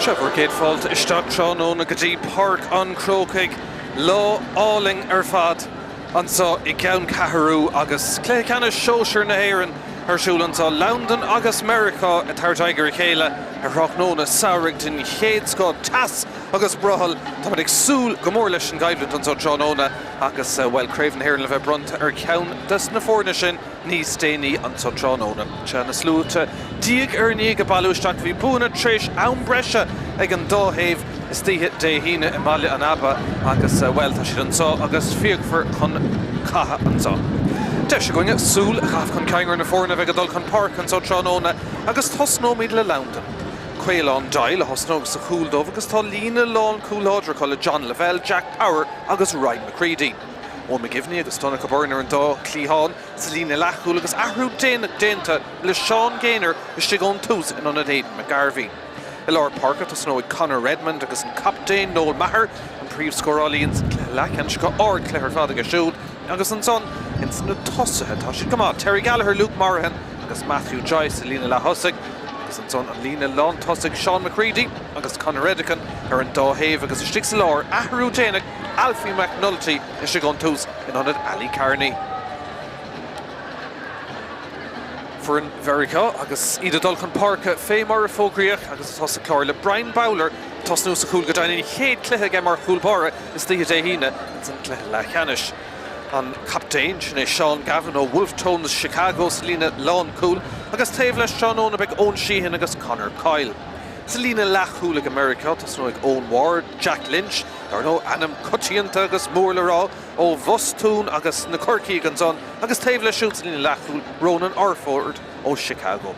Sea, bhur gcéad fáilte isteach tráthnóna go dtí Páirc an Chrócaigh. Lá álainn ar fad anseo i gCeanncheathrú agus Cluiche Ceannais Sóisir na hÉireann ar siúl anseo. Londain agus Meiriceá ag tabhairt aghaidh ar a chéile ar thráthnóna samhraidh den chéad scoth. Teas agus brothall. Táimid ag súil go mór leis an gcoimhlint anseo tráthnóna agus, bhuel, Craobh na hÉireann le bheith bronnta ar cheann des na foirne sin. Níos déanaí anso tráthnóna, sea, na sluaite diaidh ar ndiaidh ag bailiú isteach. Bhí buanna tar éis am breise ag an dá thaobh istoíche Dé hAoine i mBaile an Aba agus, bhuel, tá siad anso agus fíochmhar chun catha anso. Deis againne súil a chaitheamh chun cinn ar na foirne a bheidh ag dul chun páirce anso tráthnóna agus tosnóimid le Londain. Caolán Doyle a thosnóidh sa chúl dóibh agus tá líne lánchúil láidir acu le John Lavelle, Jack Power agus Ryan McCready. Eoin McGivney agus Donncha Byrne ar an dá chliathán sa líne leathchúil agus athrú déanach déanta le Seán Gaynor istigh ón tús in ionad Aidan McGarvey. I lár páirce tosnóidh Conor Redmond agus an captaen Noel Maher, an príomhscórálaí ins an cluiche leathcheannais acu, ardchluiche ar fad aige siúd, agus ansan ins na tosaithe tá siad go maith, Terry Gallagher, Luke Morahan agus Matthew Joyce sa líne leath-thosaigh agus ansan an líne lán-tosaigh Seán McCready agus Conor Redican ar an dá thaobh agus istigh sa lár athrú déanach Alfie McNulty istigh ón tús in ionad Ali Carney. Foireann Mheiriceá agus iad ag dul chun páirce fé mar a fógraíodh agus atá sa chlár le Brian Bowler ag tosnú sa chúl go deimhin an chéad chluiche aige mar chúl báire istoíche Dé hAoine ins an gcluiche leathcheannais. An captaen, sin é Sean Gavin ó Wolfe Tones Chicago sa líne lánchúil agus taobh leis tráthnóna beidh Eoin Sheahan agus Conor Coyle. Sa líne leathchúil ag Meiriceá tosnóidh Eoin Ward, Jack Lynch, Dar ndóigh, ainm coitianta agus mór le rá ó Bhostún agus na Corcaígh ansan agus taobh leis siúd sa líne leathchúil, Ronan Orford ó Chicago.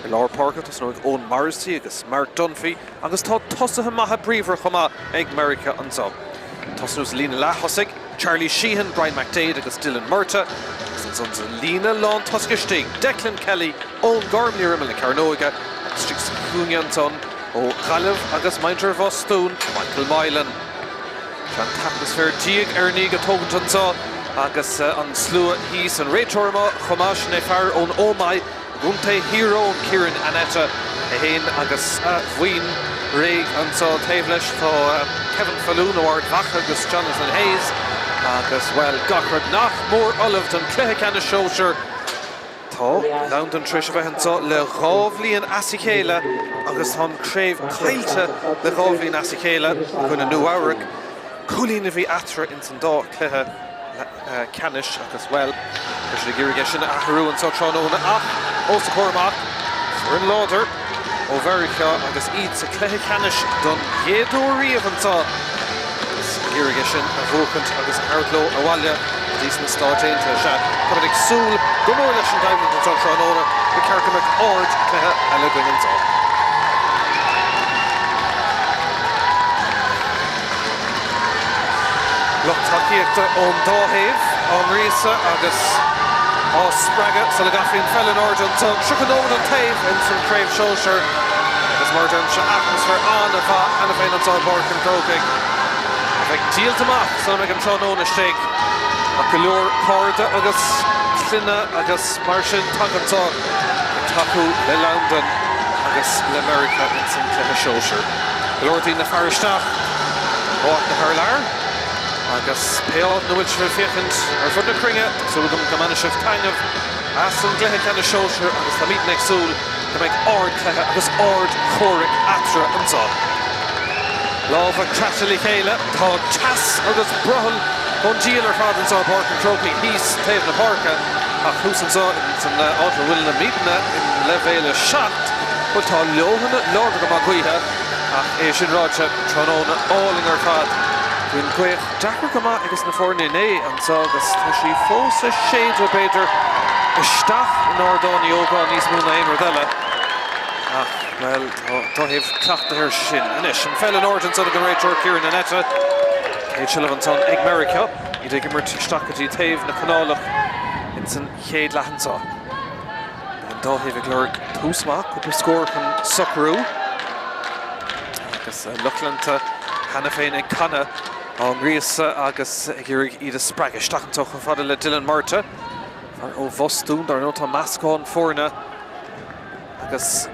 I lár páirce tosnóidh Eoin Morrissey agus Mark Dunphy agus tá tosaithe maithe bríomhara chomh maith ag Meiriceá anso. Tosnú sa líne leath-thosaigh, Charlie Sheehan, Brian McDaid agus Dylan Murtagh agus ansan sa líne lán-tosaigh istigh, Declan Kelly, Eoghan Gormley ar imeall na cearnóige agus istigh sa chúinne ansan, Ó Ghaillimh agus muintir Bhostúin, Michael Moylan. Tá an t-atmaisféar diaidh ar ndiaidh ag tógaint anseo agus an slua thíos. An réiteoir amuigh chomh maith, sin é fear ón Ómaigh i gContae Thír Eoghain, Kieran Annetta, é féin agus a bhuíon réidh anseo. Taobh leis tá Kevin Faloon ó Ard Mhacha agus Jonathan Hayes agus, bhuel, gach rud nach mór ullamh don chluiche ceannais sóisir. Tá Londain tar éis a bheith anseo le 2 bhliain as a chéile agus tá an craobh caillte le 2 bhliain as a chéile i gcoinne Nua Eabhrac. Cúilín a bhí eatarthu ins an dá chluiche ceannais agus, bhuel, tá siad ag iarraidh é sin a athrú anseo tráthnóna ach os a chomhair amach, foireann láidir ó Mheiriceá agus iad sa chluiche ceannais don gcéad uair riamh anseo agus ag iarraidh é sin a bhuachaint agus a thabhairt leo abhaile go dtí sna Stáit Aontaithe. Sea, táimid ag súil go mór leis an gcoimhlint anseo tráthnóna, ba cheart go mbeadh ardchluiche eile againn anseo. Lucht tacaíochta ón dá thaobh á ngríosadh agus á spreagadh sula gcaithfí an pheil in airde anseo. 30 nóiméad an taobh ins an Chraobh Shóisir agus mar a deirimse atmaisféar an-mhaith cheana féin anseo i bPáirc an Chrócaigh a bheidh díolta amach sula mbeidh an tráthnóna istigh ach go leor cairde agus clainne agus mar sin tagtha anseo ag tacú le Londain agus le Meiriceá ins an gcluiche sóisir. Go leor daoine ag faire isteach ó áiteanna thar lear agus pé áit ina bhfuil sibh ag féachaint ar fud na cruinne, tá súil agam go mbainfidh sibh taitneamh as an gcluiche ceannais sóisir agus táimidne ag súil go mbeidh ardchluiche agus ardchomhrac eatarthu anseo. Lámha croite le chéile, tá teas agus brothall ón diabhal ar fad anseo i bPáirc an Chrócaigh thíos taobh na páirce ach thuas anseo san áit a bhfuilimidne in leibhéal 7, bhuel tá leoithne láidir go maith gaoithe ach é sin ráite, tráthnóna álainn ar fad. Bhí an ghaoth deacair go maith ages na foirne inné anseo agus tá sí fós ag séideadh b'fhéidir isteach in Ardán Uí Ógáin níos mó ná aon rud eile ach, bhuel, tá an dá thaobh cleachtaithe air sin. Anois, an pheil in airde ansan ag an réiteoir Kieran Annetta. Céad seilbh ansan ag Meiriceá. Iad ag imirt isteach go dtí taobh na Conálach ins an chéad leath anseo. Beidh an dá thaobh ag lorg tús maith, cúpla scór chun socrú agus lucht leanta cheana féin ag canadh, á ngríosadh agus ag iarraidh iad a spreagadh isteach anseo chomh fada le Dylan Murtagh, fear ó Bhostún, dar ndóigh tá meascán foirne agus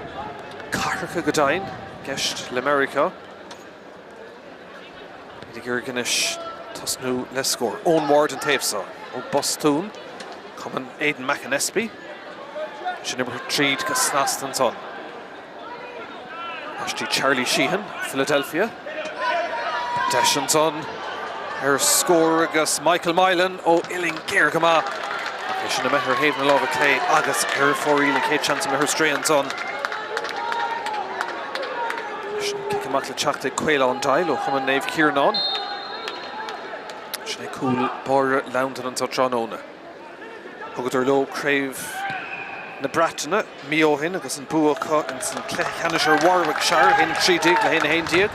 cathracha go deimhin. gceist le Meiriceá. Iad ag iarraidh anois tosnú le scór. Eoin Ward an taobh seo ó Bhostún, Cumann Aidan McAnespie. Sin imeartha tríd go snasta ansan. Aisti Charlie Sheehan, Philadelphia. Deis ansan ar scór agus Michael Mylan ó Uillinn géar go maith. Ach é sin imithe ar thaobh na láimhe clé agus ar fóraoil an chéad seans imithe ar strae ansan. Sin cic amach le teacht ag Caolán Doyle ó Chumann Naomh Ciarnán. Sin é cúl báire Londan anseo tráthnóna. Thugadar leo Craobh na Breataine mí ó shin agus an bua acu ins an cluiche ceannais ar Warwickshire, 1-13 le 1-11.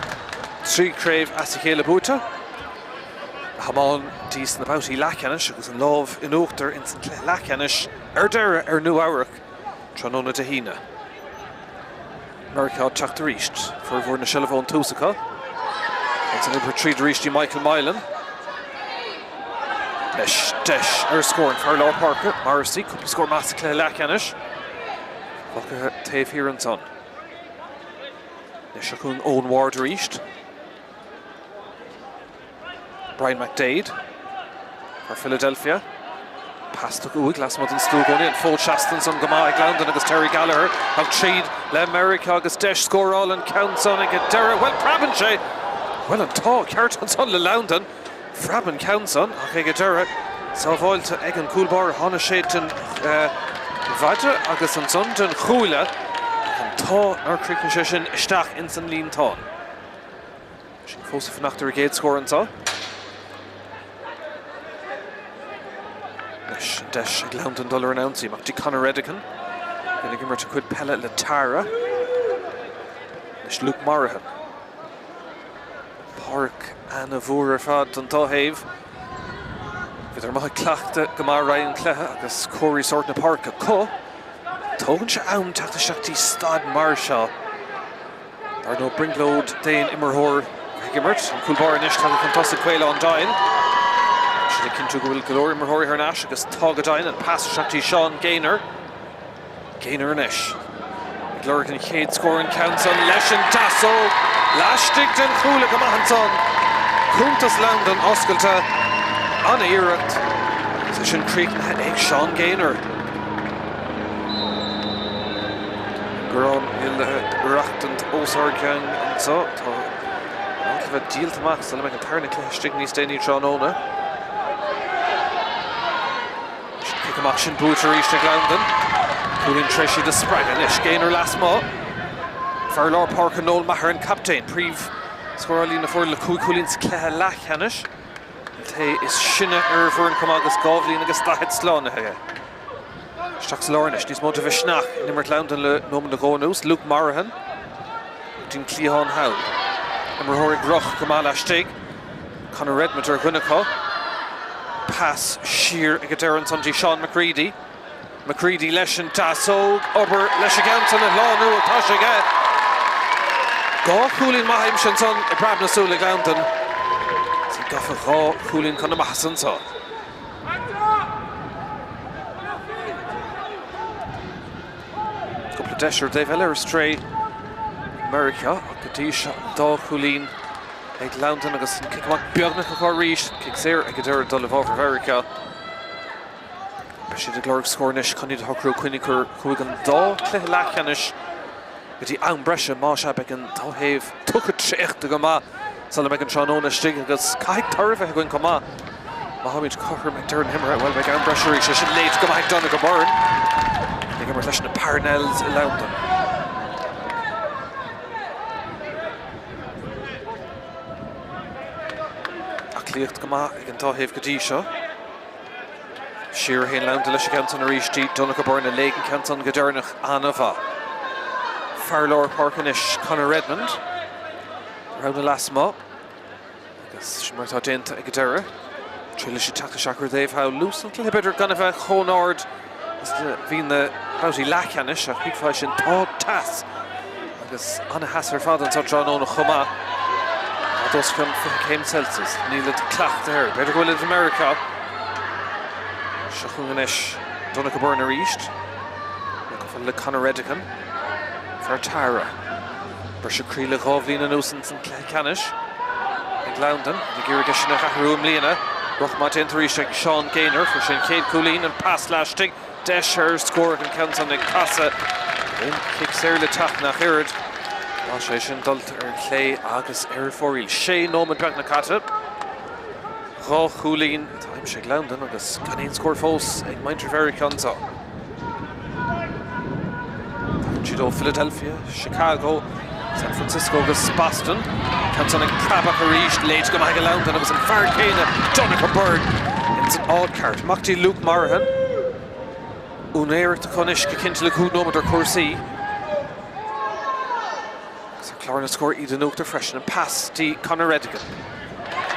3 chraobh as a chéile buaite. A thiomáin dtí sna babhtaí leathcheannais agus an lámh in uachtar ins an cluiche leathcheannais ar deireadh ar Nua Eabhrac tráthnóna Dé hAoine. Meiriceá ag teacht arís. Formhór na seilbhe ón tús acu. Ansan imeartha tríd arís dtí Michael Mylan. Leis deis ar scór an fear lár páirce, Morrissey, cúpla scór maith sa cluiche leathcheannais. Fágtha taobh thiar ansan. Anois seo chugainn Eoin Ward arís. Brian McDaid fear Philadelphia. Pas tugtha uaidh lasmuigh den stua i gcónaí. An fód seasta ansan go maith ag Londan agus Terry Gallagher ach tríd le Meiriceá agus deis scórála an ceann san ag an deireadh. Bhuel, preabann sé! Bhuel, an t-ádh ceart ansan le Londan. Phreab an ceann san ach ag an deireadh, sábháilte ag an gcúl báire. Tháinig sé den mhaide agus ansan den chuaille ach an t-ádh nár chríochnaigh sé sin isteach ins an líontán. Sinn fós ag fanacht ar an gcéad scór anseo. Anois an deis ag Londan dul ar an ionsaí. Amach dtí Conor Redican. Bhíonn ag imirt a chuid peile le Tara. Anois Luke Morahan. Páirc ana-mhór ar fad don dá thaobh. Bhíodar amuigh ag cleachtadh go maith roimh an chluiche agus cóirí sórt na páirce acu. Tógann sé am teacht isteach dtí staid mar seo. Dar ndóigh, brionglóid d'aon imreoir ag imirt. An cúl báire anois tagtha chun tosaigh, Caolán Doyle. Siad ag cinntiú go bhfuil go leor imreoirí thar n-ais agus tá go deimhin. An pas isteach dtí Seán Gaynor. Gaynor anois ag lorg an chéad scór an ceann san leis an deasóg laistigh den chuaille go maith ansan. Cuntas Londan oscailte. An-iarracht. Agus é sin críochnaithe ag Seán Gaynor. Garrán níl le aireachtaint os ár gcionn anseo. Tá an áit le bheith díolta amach sula mbeidh an tarna cluiche istigh níos déanaí tráthnóna. Cic amach sin buaite arís ag Londan. Cúilín tar éis iad a spreagadh anois. Gaynor lasmuigh. Fear lár páirce Noel Maher an captaen. Príomhscórálaí na foirne le 5 chúilín sa chluiche leathcheannais. An té is sine ar an bhfoireann chomh maith agus 2 bhliain agus 40 slánaithe aige. Isteach sa lár anois, níos mó de mhisneach in imirt Londan le nóiméad nó dhó anuas. Luke Morahan go dtí'n cliathán thall. Imreoir ag rith go maith laistigh. Conor Redmond ar dhuine acu. Pas siar ag an deireadh ansan dtí Seán McCready. McCready leis an deasóg, obair leis an gceann san a shlánú ach tá sé aige. Dhá chúilín maith aimsithe ansan i bpreab na súl ag Londan. Is iad gafa dhá chúilín chun na maitheasa anseo. Cúpla deis ar an dtaobh eile ar strae Meiriceá ach go dtí seo an dá chúilín ag Londan agus an cic amach beagnach acu arís. Cic saor ag an deireadh dul i bhfabhar Mheiriceá. Beidh siad ag lorg scór anois chun iad a shocrú. Cuimhnigh gur chuaigh an dá chluiche leathcheannais go dtí am breise. Más ea, beidh an dá thaobh tugtha traochta go maith sula mbeidh an tráthnóna istigh agus caithfidh toradh a bheith againn chomh maith. Má tháimid cothrom ag deireadh na himeartha, bhuel, beidh am breise arís. É sin léite go maith ag Donncha Byrne. Ag imirt leis na Parnells i Londain. Aclaíocht go maith ag an dá thaobh go dtí seo. Siar a théann Londan leis an gceann san arís dtí Donncha Byrne a léigh an ceann san go deireanach an-mhaith. Fear lár páirce anois, Conor Redmond. Rogha lasmuigh agus sin mar atá déanta ag an deireadh. Triailfidh siad teacht isteach ar an dtaobh thall. Luas an chluiche b'fhéidir gan a bheith chomh hard is a bhí na babhtaí leathcheannais ach thuigfeá sin tá teas Agus an-theas ar fad anseo tráthnóna chomh maith. Fad os cionn 20 céim Celsius. Nílid cleachtaithe air. B'fhéidir go bhfuilid i Meiriceá. Seo chugainn anois Donncha Byrne arís. Le Conor Redican. Fear Tara. Briseadh croí le 2 bhliain anuas ins an cluiche ceannais ag Londain, ag iarraidh é sin a athrú i mbliana. Rith maith déanta arís ag Seán Gaynor, fuair sé an chéad cúilín, an pas laistigh, deis ar scór ach an ceann san ag casadh. Aon chic saor le teacht nach oiread. Tá sé sin dulta ar chlé agus ar fóraoil. Sé nóiméad beagnach caite. 2 chúilín atá aimsithe ag Londain agus gan aon scór fós ag muintir Mheiriceá anseo. Tagann siad ó Philadelphia, Chicago, San Francisco agus Boston. Ceann san ag preabadh arís, léite go maith ag Londain agus an fear céanna, Donncha Byrne, ins an áit ceart. Amach dtí Luke Morahan. Úinéireacht acu anois go cinnte le 5 nóiméad ar chúrsaí. Agus ar chlár na scór iad in uachtar freisin. An pas dtí Conor Redican.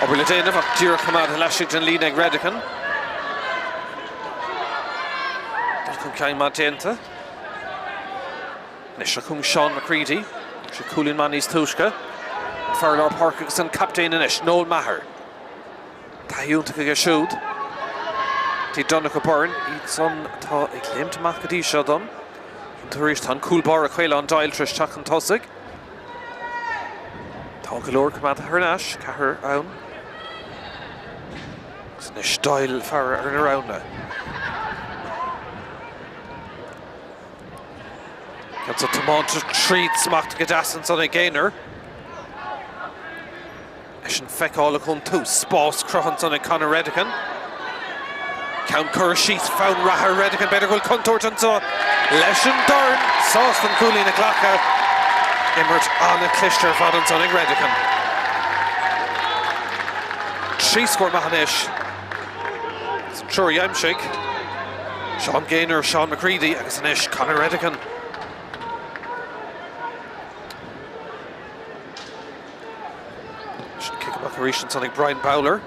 Obair le déanamh ach díreach coimeádta laistigh den líne ag Redican. Dul chun cinn maith déanta. Anois seo chugainn Seán McCready. Sé cúilín maith níos túisce. An fear lár páirce agus an captaen anois, Noel Maher. Taithí iontach aige siúd. Dtí Donncha Byrne, iad san atá ag léimt amach go dtí seo dom. Arís tá an cúl báire Caolán Doyle tar éis teacht chun tosaigh. Tá go leor coimeádta thar n-ais, ceathrar ann. Agus anois Doyle faire ar na roghanna. Ceann san tiomáinte tríd smachtaithe go deas ansan ag Gaynor. Eisean feiceálach ón tús. Spás cruthaithe ansan ag Conor Redican. Ceann curtha síos, fonn reatha ar Redican. B'fhéidir go bhfuil contúirt anseo leis an dorn. Sásta an cúilín a ghlacadh. Imirt an-chliste ar fad ansan ag Redican. 3 scór maith anois. Is an triúr a d'aimsigh. Seán Gaynor, Seán McCready agus anois Conor Redican. Sin cic amach arís ansan ag Brian Bowler.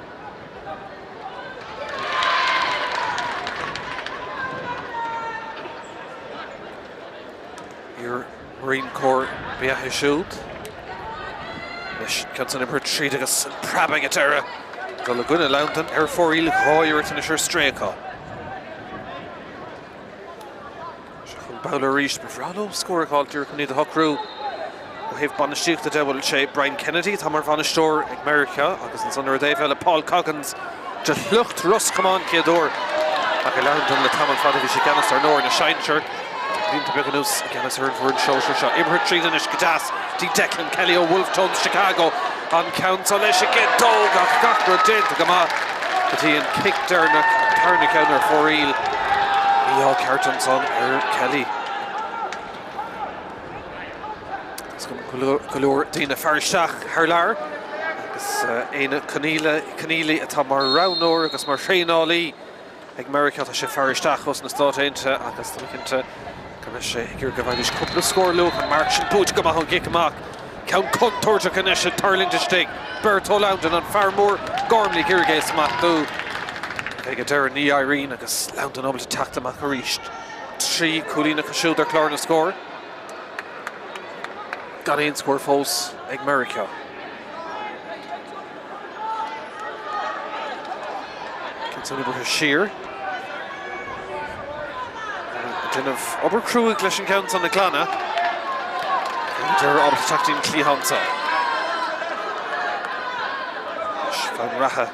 Iar Marine Corps ba ea é siúd. Anois ceann san imeartha tríd agus an preab ag an deireadh. Dul i gcoinne Londain ar fóraoil 2 iarracht anois ar strae acu. Seo chugainn Bowler arís. Ba bhreá leo scór a fháil díreach chun iad a shocrú. Ó thaobh bainistíochta de, bhuel, sé Brian Kennedy atá mar bhainisteoir ag Meiriceá agus ansan ar an dtaobh eile Paul Coggins de shliocht Ros Comáin chéad uair ach i Londain le tamall fada bhí sé i gceannas ar ndóigh ar na sinsir. Blianta beaga anuas i gceannas ar an bhfoireann sóisir seo. Imeartha tríd anois go deas dtí Declan Kelly ó Wolfe Tones Chicago. An ceann seo leis an gciotóg ach gach rud déanta go maith go dtí an cic deireanach, an tarna ceann ar fóraoil. Mí-ádh ceart ansan ar Kelly. Is go go leor daoine faire isteach thar lear agus Éanna Conneely atá mar roghnóir agus mar thraenálaí Ag Meiriceá tá sé faire isteach ós na Stáit Aontaithe agus tá mé cinnte go mbeidh sé ag iarraidh go bhfaighidís cúpla scór luath. An marc sin buaite go maith ón gcic amach. Ceann contúirteach anois ag tuirlingt istigh. Beirt ó Londain, an fear mór Gormley ag iarraidh é a smachtú. Ag an deireadh ní éiríonn agus Londain ábalta teacht amach arís. 3 cúilín acu siúd ar chlár na scór. Gan aon scór fós ag Meiriceá. Ceann san oibrithe siar. Ag déanamh obair cruaidh leis an gceann san a ghlanadh. Deireadh ábalta teacht dtí'n cliathán seo. Fonn reatha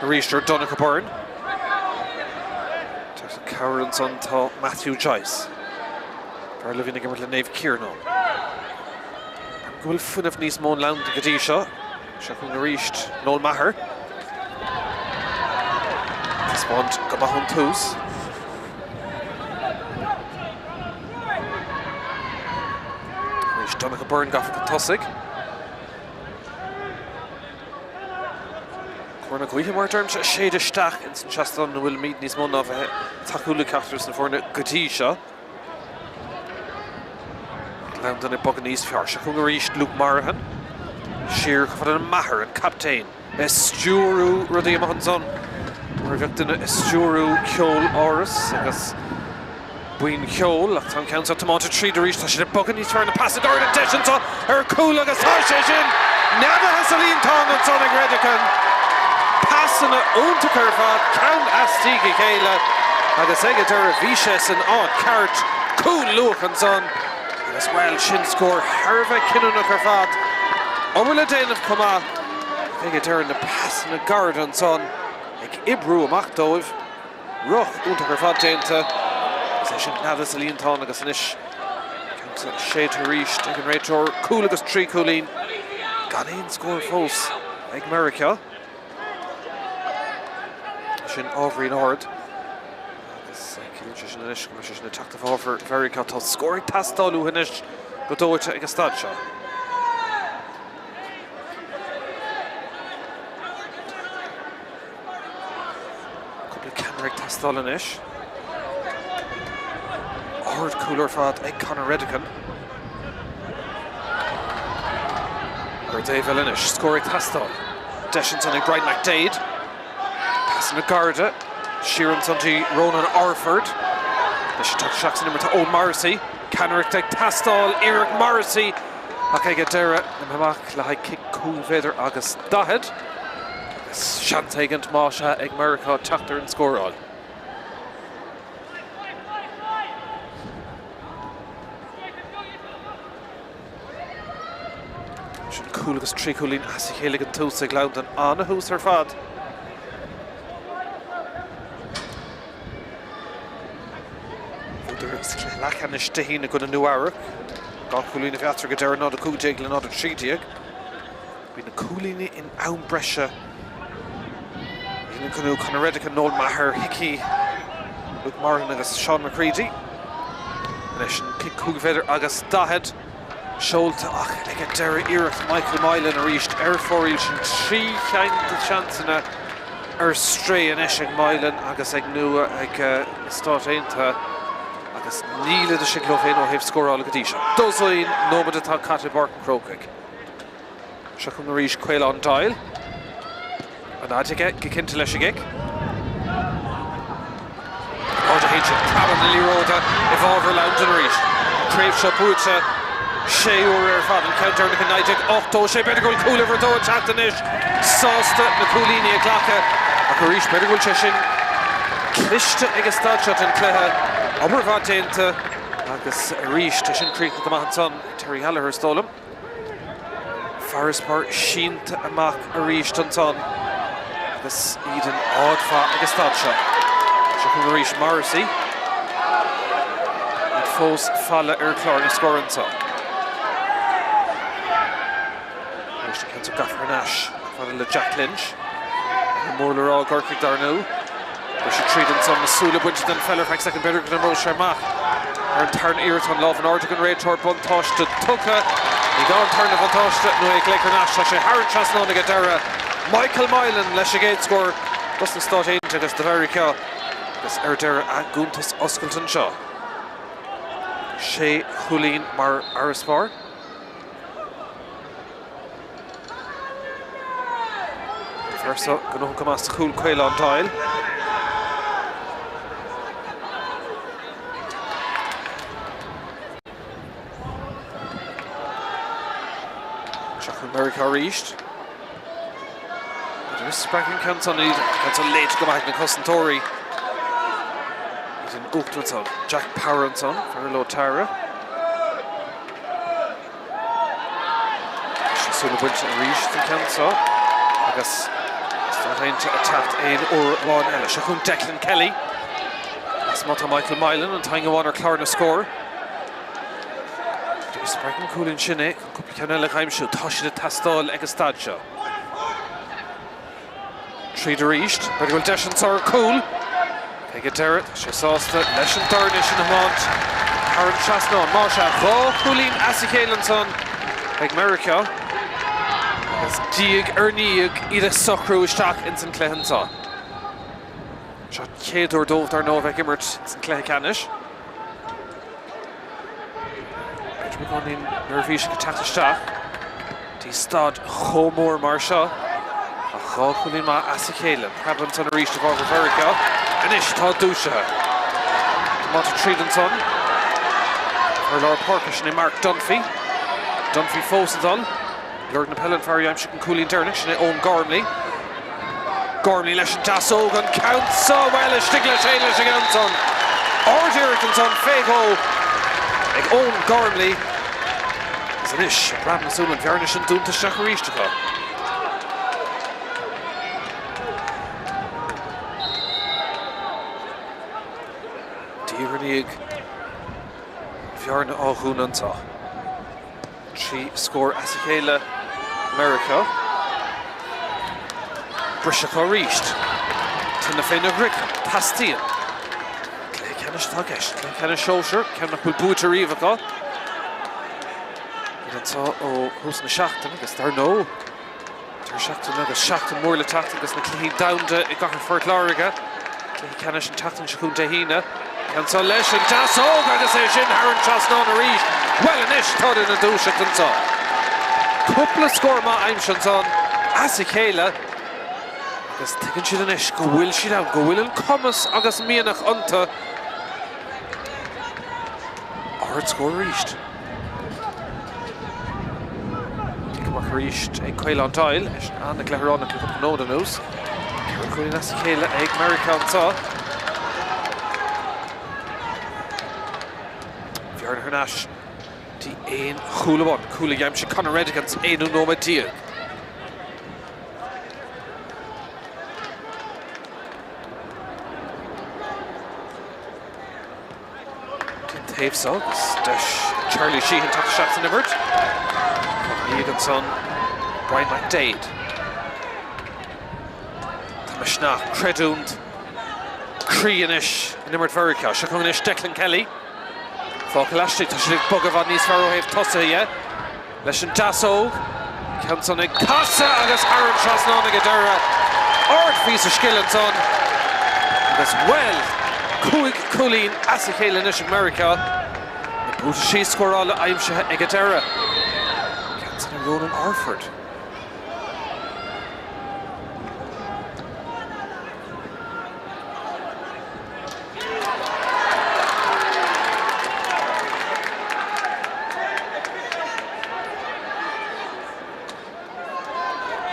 arís ar Donncha Byrne. Teacht le cabhair ansan tá Matthew Joyce. Fear a bhíonn ag imirt le Naomh Ciarnán. Go bhfuil fuinneamh níos mó in Londain go dtí seo. Seo chugainn arís Noel Maher. Taispeáint go maith ón tús. Arís Donncha Byrne gafa chun tosaigh. Cóir na gaoithe mar a deirimse a séideadh isteach ins an seastán ina bhfuilimid níos mó ná bheith tacúil le ceachtar de na foirne go dtí seo. Londain ag bogadh níos fearr. Seo chugainn arís Luke Morahan. Siar chomh fada le Maher, an captaen, ag stiúrú rudaí amach ansan mar a bheadh duine ag stiúrú ceol-áras agus buíon cheoil. Ach tá an ceann seo tiomáinte tríd arís. Tá siad ag bogadh níos fearr na pas i gcomhair an deis anseo ar chúl agus tá sé sin neadaithe sa líontán ansan ag Redican. Pasanna iontacha ar fad, ceann as diaidh a chéile agus ag an deireadh bhí sé san áit ceart. Cúl luath ansan. Agus, bhuel, sin scór thar a bheith cinniúnach ar fad. Obair le déanamh chomh maith. Ag an deireadh na pasanna gairide ansan ag oibriú amach dóibh. Ruc iontach ar fad déanta. Is é sin nead sa líontán agus anois ceann séidte arís ag an réiteoir. Cúl agus 3 chúilín gan aon scór fós ag Meiriceá. Sin ábhairín ard agus ciallaíonn sé sin anois go mbeidh sé sin ag teacht i bhfabhar Mheiriceá. Tá scór ag teastáil uathu anois go dóite ag an staid seo. Cúpla ceannaire ag teastáil anois. Ardchúl ar fad ag Conor Redican. Ar an dtaobh eile anois, scór ag teastáil. Deis ansan ag Brian McDaid. Pasanna gairide. Siar ansan dtí Ronan Orford. Leis an teacht isteach san imirt tá Eoin Morrissey. Ceannaireacht ag teastáil. Iarracht Morrissey ach ag an deireadh imithe amach le haghaidh cic 5 mhéadar agus 40. Agus seans éigint más ea ag Meiriceá teacht ar an scóráil. Sin cúl agus 3 chúilín as a chéile ag an tús ag Londain. An-thús ar fad. Bhuadar sa chluiche leathcheannais Dé hAoine i gcoinne Nua Eabhrac. 2 chúilín a bhí eatarthu ag an deireadh, 0-15 le 0-13. Bhí na cúilíní in am breise ag Conor Redican, Noel Maher, Hickey, Luke Moran agus Sean McCready. Anois an cic 5 mhéadar agus 40 seolta ach ag an deireadh iarracht Michael Mylan arís ar fóraoil sin 3 cheann de sheansanna ar strae anois ag Mylan agus ag Nua ag na Stáit Aontaithe agus níl idir sin leo féin ó thaobh scórála go dtí seo. Dosaen nóiméad atá caite i bPáirc an Chrócaigh. Seo chugainn arís Caolán Doyle. An fhaid aige go cinnte leis an gcic. 0-1 sin. Preabadh na liathróide i bhfabhar Londain arís. An chraobh seo buaite sé huaire ar fad. An ceann deireanach i 1986. B'fhéidir go bhfuil cúl uimhir a dó ag teacht anois. Sásta na cúilíní a ghlacadh. Ach arís b'fhéidir go bhfuil sé sin cliste ag an staid seo den chluiche. Obair mhaith déanta agus arís é sin críochnaithe go maith ansan ag Terry Gallagher is dóigh liom. Farasbarr sínte amach arís ansan agus iad in áit mhaith ag an staid seo. Seo chugainn arís Morrissey. Iad fós falla ar chlár na scór anseo. Arís an ceann seo gafa thar n-ais fada le Jack Lynch. Mór le rá i gCorcaigh dar ndóigh. Briseadh tríd ansan, na súile bainte den pheil ar feadh soicind, b'fhéidir go n-imreodh sé amach ar an tarna iarracht. An lámh in airde ag an réiteoir, buntáiste tugtha. Ní gá an tarna bhuntáiste nó é ag glaoch thar n-ais. Tá sé thar an trasnán ag an deireadh. Michael Mylan leis an gcéad scór dos na Stáit Aontaithe agus do Mheiriceá agus ar deireadh a gcuntas oscailte anseo. Sé chúilín mar fharasbarr. An fear seo gnóthach go maith sa chúl Caolán Doyle. Seo chugainn Meiriceá arís. Spreagann ceann san iad, ceann san léite go maith ag na cosantóirí. Iad in uachtar ansan. Jack Power ansan, fear leo Tara. Na súile bainte arís den cheann seo agus Stáit Aontaithe ag teacht aon uair amháin eile. Seo chugainn Declan Kelly. Is má tá Michael Mylan an t-aon amháin ar chlár na scór. Spreagann an cúilín sin é chun cúpla ceann eile a aimsiú. Tá siad ag teastáil ag an staid seo. Tríd arís. B'fhéidir go bhfuil deis anseo ar chúl. Ag an deireadh, tá sé sásta leis an dorn é sin a thiomáint thar an trasnán. Más ea, 2 chúilín as a chéile ansan ag Meiriceá agus diaidh ar ndiaidh iad ag socrú isteach ins an chluiche anseo. Seo an chéad uair dóibh dar ndóigh a bheith ag imirt san chluiche ceannais. B'fhéidir beagáinín neirbhíseach ag teacht isteach dtí staid chomh mór mar seo. Ach 2 chúilín maith as a chéile. Preab ansan arís i bhfabhar Mheiriceá. Anois tá dúisithe. Tiomáinte tríd ansan. Ar lár páirce sin é Mark Dunphy. Dunphy fós ag dul. Lorg na peile an fear a d'aimsigh an cúilín deireanach, sin é Eoin Gormley. Gormley leis an deasóg, an ceann seo, bhuel, istigh leis féin leis an gceann san. Ard-iarracht ansan fé dhó ag Eoin Gormley. Agus anois, ag preabadh na súl, an bhearna sin dúnta isteach arís acu. Diaidh ar ndiaidh, an bhearna á dhúnadh anseo. 3 scór as a chéile Meiriceá. Briseadh acu arís. Tine féna dhroichead. Teastaíonn. Cluiche ceannais atá i gceist. Cluiche ceannais sóisir, ceann nach bhfuil buaite riamh acu. Iad anseo ó thús na seachtaine agus dar ndóigh, Deireadh seachtaine agus seachtain mhór le teacht agus na Cluichí Domhanda i gcathair Phort Láirge. Cluiche ceannais an tseachtain seo chugainn Dé hAoine. Ceann seo leis an deasóg agus é sin thar an trasnán arís. Bhuel anois táid ina dúiseacht anseo. Cúpla scór maith aimsithe ansan as a chéile agus tuigeann siad anois go bhfuil siad ann, go bhfuil an cumas agus mianach iontu. Ardscór arís. Cic amach arís ag Caolán Doyle, eisean an-ghleithireánach le cúpla nóiméad anuas. 4 chúilín as a chéile ag Meiriceá anseo. Bhearna thar n-ais dtí aon chúl amháin, cúl a d'aimsigh Conor Reddick an aonú nóiméad déag. Dtí an taobh seo agus deis ag Charlie Sheehan teacht isteach san imirt. Fágtha ansan Brian McDaid. Tá misneach, creidiúint, croí anois in imirt Mheiriceá. Seo chugainn anois Declan Kelly. Fágtha laistigh, tá siad ag bogadh i bhfad níos fearr ó thaobh tosaithe dhe. Leis an deasóg, ceann san ag casadh agus thar an trasnán ag an deireadh. Ardphíosa scil ansan agus, bhuel, 5 cúilín as a chéile anois ag Meiriceá. Na buataisí scórála aimsithe ag an deireadh. Ceann san ag Ronan Orford.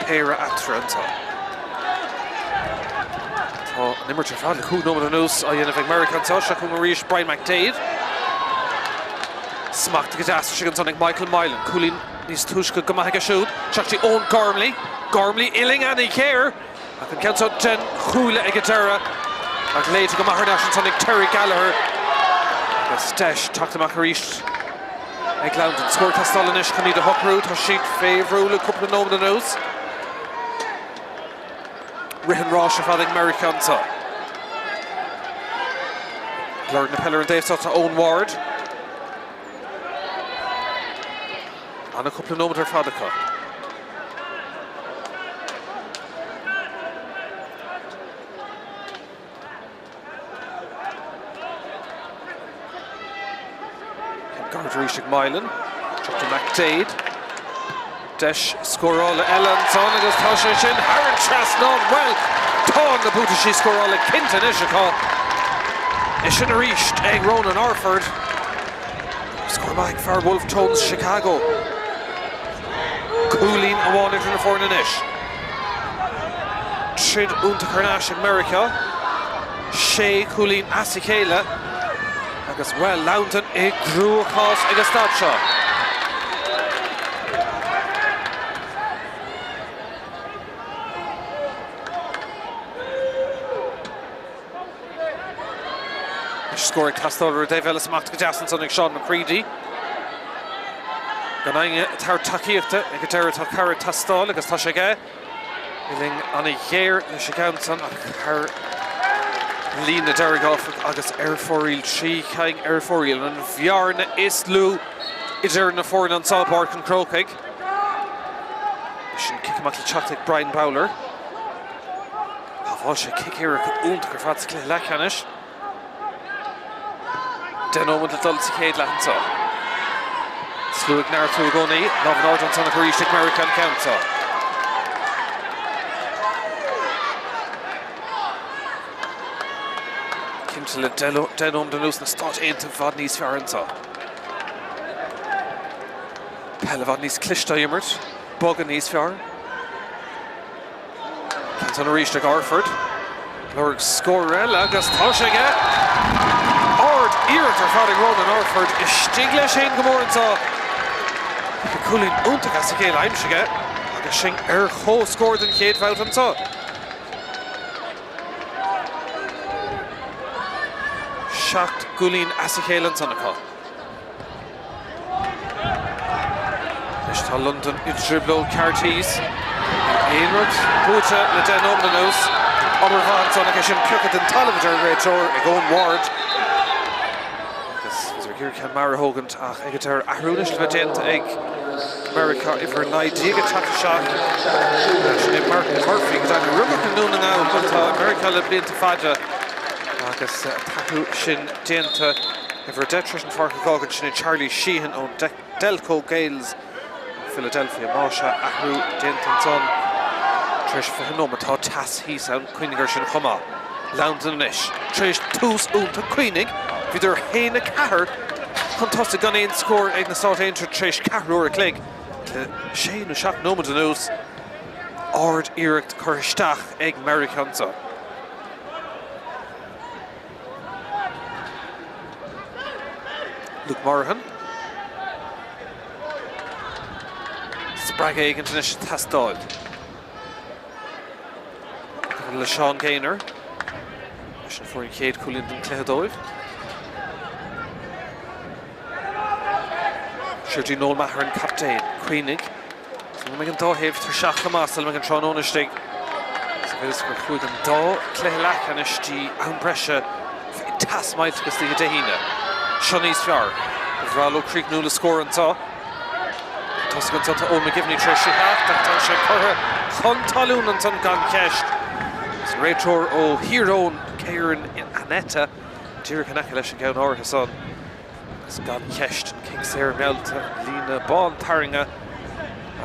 Péire eatarthu anseo. Tá an imirt ar fad le 5 nóiméad anuas á dhéanamh ag Meiriceá anseo. Seo chugainn arís Brian McDaid. Smachtaithe go deas istigh ansan ag Michael Mylan. Cúilín níos túisce go maith aige siúd. Isteach dtí Eoin Gormley. Gormley uillinn ana-ghéar. Ach an ceann seo den chuaille ag an deireadh ach léite go maith thar n-ais ansan ag Terry Gallagher agus deis teacht amach arís ag Loudoun. Scór ag teastáil anois chun iad a shocrú. Tá siad fé bhrú le cúpla nóiméad anuas. Rith an ráis ar fad ag Meiriceá anseo. Ag lorg na peile ar an dtaobh seo tá Eoin Ward. Ana chúpla nóiméad ar fad acu. Ceann gairid arís ag Mylan. Isteach do McDaid. Deis scórála eile ansan agus tá sé sin thar an trasnán. Bhuel, tá na buataisí scórála cinnte anois acu. É sin arís ag Ronan Orford. Scór maith ag fear Wolfe Tones Chicago. Cúilín amháin idir na foirne anois. Troid iontach thar n-ais ag Meiriceá. Sé chúilín as a chéile agus, bhuel, Loudoun i gcruachás ag an staid seo. Scór ag teastáil ar an dtaobh eile smacht go deas ansan ag Seán McCready. Gan éinne ag tabhairt tacaíochta ag an deireadh tá cabhair ag teastáil agus tá sé aige. Uillinn ana-ghéar leis an gceann san ach thar líne deiridh áfach agus ar fóraoil, 3 cinn ar fóraoil, an bhearna is lú idir na foirne anseo i bPáirc an Chrócaigh. Sin cic amach le teacht ag Brian Bowler. Shábháil sé cic éirice iontach ar fad sa chluiche leathcheannais. 10 nóiméad le dul sa chéad leath anseo. Slua ag neartú i gcónaí. Lámh in airde ansan arís ag Meiriceá an ceann seo. Cinnte le 10 nóiméad anuas na Stáit Aontaithe i bhfad níos fearr anseo. Peil i bhfad níos cliste á imirt, bogadh níos fearr. Ceann san arís ag Orford. Lorg scór eile agus tá sé aige! Ard iarracht ar fad ag Ronan Orford. Istigh leis féin go mór anseo. Cúilín iontach as a chéile aimsithe agus sinn ar comhscór den chéad bhabhta anseo. 7 gcúilín as a chéile ansan acu. Anois tá Londain i dtrioblóid ceart thíos. Níl aon rud buaite le 10 nóiméad anuas. Obair mhaith ansan ach é sin pioctha den talamh a deir an réiteoir ag Eoin Ward. Agus bhíodar ag iarraidh ceann mear a thógaint ach ag an deireadh athrú anois le bheith déanta ag Meiriceá, uimhir 19 ag teacht isteach. Sin é Martin Murphy, go deimhin rugadh i nDún na nGall atá i Meiriceá le blianta fada agus an t-athrú sin déanta. Uimhir 10 tar éis an pháirc a fhágaint, sin é Charlie Sheehan ón Delco Gaels in Philadelphia. Más ea, athrú déanta ansan tar éis 20 nóiméad. Tá teas thíos ann, cuimhnigh air sin chomh maith. Londain anois tar éis tús iontach. Cuimhnigh, bhíodar 1-4 chun tosaigh gan aon scór ag na Stáit Aontaithe tar éis ceathrú uair a chloig. Le sé nó seacht nóiméad anuas, ard-iarracht curtha isteach ag Meiriceá anseo. Luke Morahan. Spreagadh éigin anois ag teastáil. Le Seán Gaynor. Eisean a fuair an chéad chúilín den cluiche dóibh. Siar dtí Noel Maher an captaen. Cuimhnigh. Sula mbeidh an dá thaobh tuirseach go maith sula mbeidh an tráthnóna istigh. Sa mhéid is gur chuaigh an dá chluiche leathcheannais dtí am breise bhí teas millteach istoíche Dé hAoine. Seo níos fearr. Ba bhreá leo críochnú le scór anseo. Tosaigh anseo tá Eoin McGivney tar éis a theacht ach tá sé curtha chun talún ansan gan cheist. Is an réiteoir ó Thír Eoghain, Kieran Annetta, díreach in aice leis an gceann áirithe san. Agus gan cheist, an cic saor meallta, an líne bán tarraingthe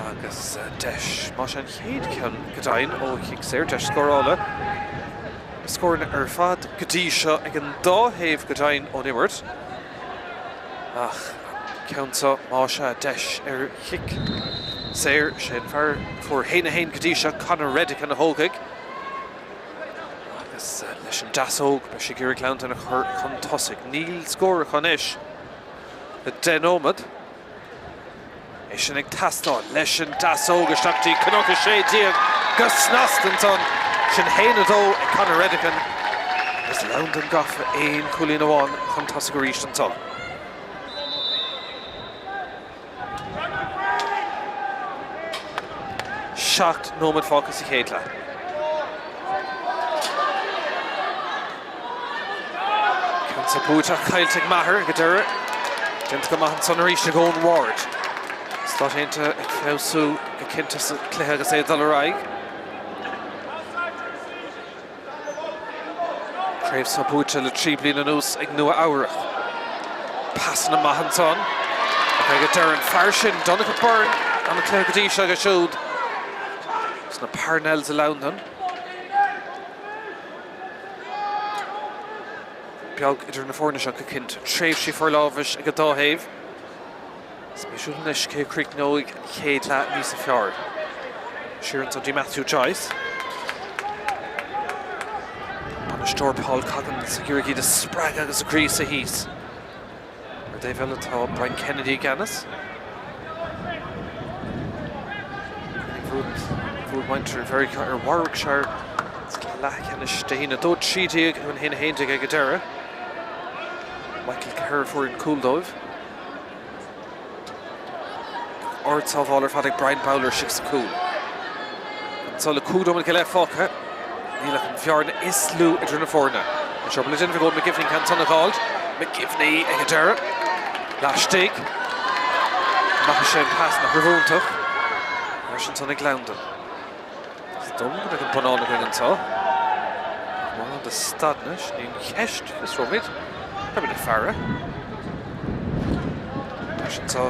agus deis, más é an chéad cheann go deimhin ó chic saor, deis scórála. Na scóranna ar fad go dtí seo ag an dá thaobh go deimhin ón imirt. Ach an ceann seo, más ea, deis ar chic saor, sé an fear a fuair 1-1 go dtí seo, Conor Redican a thógfaidh. Agus leis an deasóg, beidh sé ag iarraidh Londain a chur chun tosaigh. Níl scór acu anois le 10 nóiméad. É sin ag teastáil leis an deasóg isteach dtí Cnoc 16 go snasta ansan. Sin 1-2 ag Conor Redican. Agus Londain gafa aon chúilín amháin chun tosaigh arís ansan. 7 nóiméad fágtha sa chéad leath. Ceann seo buaite ach caillte ag Maher ag an deireadh. Déanta go maith ansan arís ag Eoin Ward. Stáit Aontaithe ag feabhsú go cinnte sa chluiche agus é ag dul ar aghaidh. Craobh seo buaite le 3 bliana anuas ag Nua Eabhrac. Pasanna maith ansan. Ach ag an deireadh an fear sin, Donncha Byrne, an cluiche go dtí seo aige siúd. Sna Parnells i Londain. Beag idir na foirne seo go cinnte. Tréimhsí forlámhais ag an dá thaobh. Spéisiúil anois cé a chríochnóidh an chéad leath níosa fearr. Siar ansan dtí Matthew Joyce. Bainisteoir Paul Coggins ag iarraidh iad a spreagadh agus a ghríosadh thíos. Ar an dtaobh eile tá Brian Kennedy i gceannas. Bhuaigh muintir Mheiriceá ar Warwickshire sa chluiche leathcheannais Dé hAoine 2-13 nó 1-11 ag an deireadh. Michael Kerr a fuair an cúl dóibh. Ardsábháil ar fad ag Brian Bowler istigh sa chúl. Anso le 5 nóiméad go leith fágtha, níl ach an bhearna is lú idir na foirne. An seo le déanamh ag Eoin McGivney ceann san a dh'fháilt. McGivney ag an deireadh. Laistigh. Amach is é an pas nach raibh iontach. Ar ais ansan ag Londain. Is dóigh liom go mbeidh an bonnán againn anseo. Ach mórán de stadanna, sin í an cheist, fiosróimid. Beimid ag faire. Ar ais anseo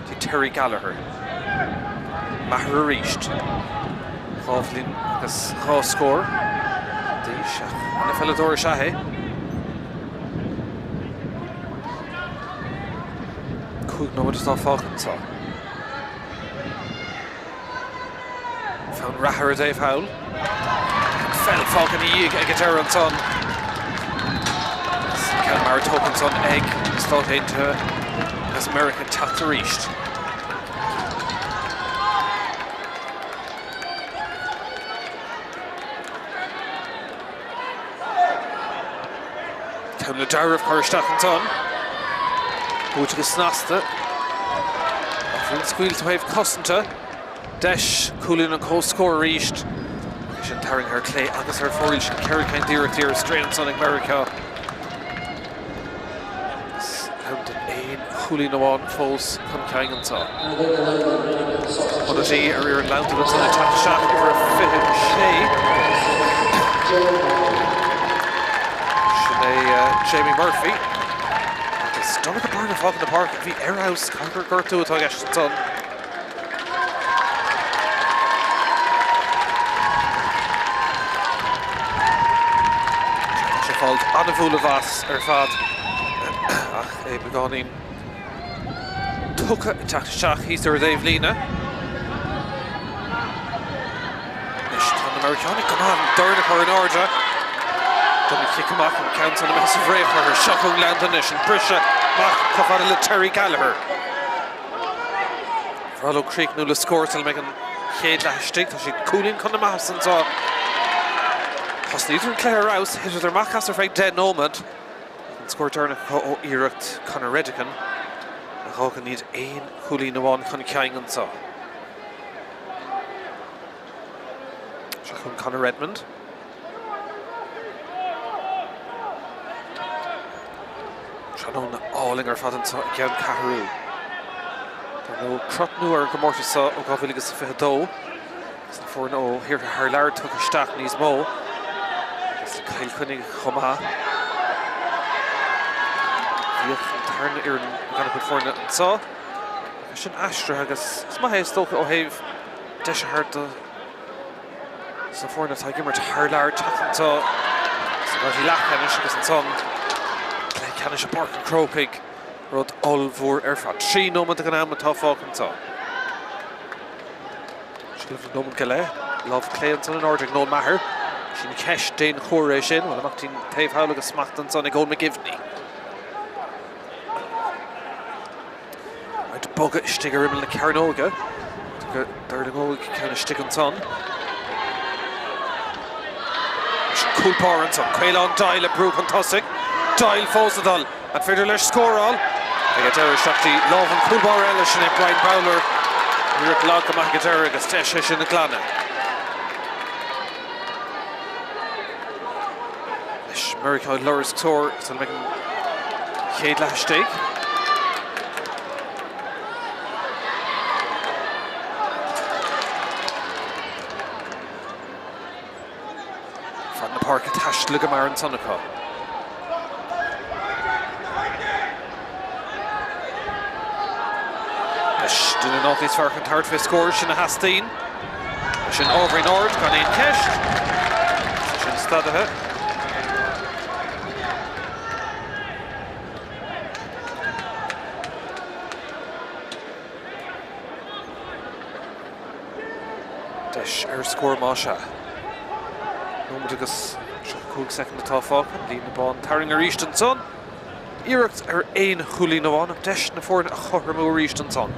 dtí Terry Gallagher. Maher arís. 2 bhliain agus 2 scór d'aois ach ana-pheileadóir is ea é. 5 nóiméad atá fágtha anseo. Fonn reatha ar an dtaobh thall. An pheil fágtha ina dhiaidh ag an deireadh ansan. Agus ceann mear tógtha ansan ag na Stáit Aontaithe agus Meiriceá ag teacht arís. T-am le dealramh cur isteach ansan. Buaite go snasta. Ach bhí an scaoilte ó thaobh cosanta. Deis cúilín an comhscóir arís. Ach é sin tarraingthe ar clé agus ar fóraoil. Sin 4 cinn d'iarrachtaí ar strae ansan ag Meiriceá. Agus Londain aon chúilín amháin fós chun cinn anseo. Ionadaí ar fhoireann Londain ansan ag teacht isteach, uimhir a 26. Sin é Jamie Murphy. Agus Donncha Byrne ag fágaint na páirce a bhí ar fheabhas. Caithfidh gur gortú atá i gceist ansan. Tá sé ag fáilt an-bhualadh as ar fad ach é beagáinín tugtha ag teacht isteach thíos ar an dtaobhlíne. Anois tá na Meiriceánaigh go maith an dorn a chur in airde don chic amach an ceann san imithe sa bhfraoch orthu. Seo chugainn Londain anois an briseadh amach chomh fada le Terry Gallagher. Bhreá leo críochnú le scór sula mbeidh an chéad leath istigh. Tá siad cúilín chun na maitheasa anseo. Thosnaíodar an cluiche ar fheabhas, thiteadar amach as ar feadh 10 nóiméad. An scór deireanach acu ó iarracht Conor Redican a dh'fhágann iad aon chúilín amháin chun cinn anseo. Seo chugainn Conor Redmond. Tráthnóna álainn ar fad anseo i gCeann Ceathrú. Dar ndóigh, crot nua ar an gcomórtas seo ó 2022 agus na foirne ó thíortha thar lear tugtha isteach níos mó agus le Cill Chainnigh chomh maith. Bhíodh an tarna fhoireann gan a cuid foirne anseo. Tá sin aistrithe agus is maith é is dócha ó thaobh deis a thabhairt do sna foirne atá ag imirt thar lear teacht anseo sna babhtaí leathcheannais agus ansan cluiche ceannais i bPáirc an Chrócaigh, rud ollmhór ar fad. 3 nóiméad den am atá fágtha anseo. Seilbh le nóiméad go leith. Lámh clé ansan in airde ag Noel Maher. Sin ceist dén chóir é sin. Bhuel, amach dtí'n taobh thall agus smacht ansan ag Eoin McGivney. Ag bogadh istigh ar imeall na cearnóige. Go dtarraingeoidh ceann istigh ansan. Sin cúl báire ansan. Caolán Doyle ag brú chun tosaigh. Doyle fós ag dul. An féidir leis scóráil? Ag an deireadh isteach dtí lámh an chúl báire eile, sin é Brian Bowler. Iarracht lag go maith ag an deireadh agus deis é sin a ghlanadh. Anois Meiriceá ag lorg scór sula mbeidh an chéad leath istigh. Fad na páirce taistil go mear ansan acu. Anois duine in áit níos fearr chun tabhairt fé scór, sin a theastaíonn. Sin ábhairín ard gan aon cheist. Sin stadaithe. Deis ar scór más ea. Nóiméad agus 35 soicind atá fágtha. Líne bán tarraingthe arís ansan. Iarracht ar aon chúilín amháin ach deis na foirne a chothromú arís ansan.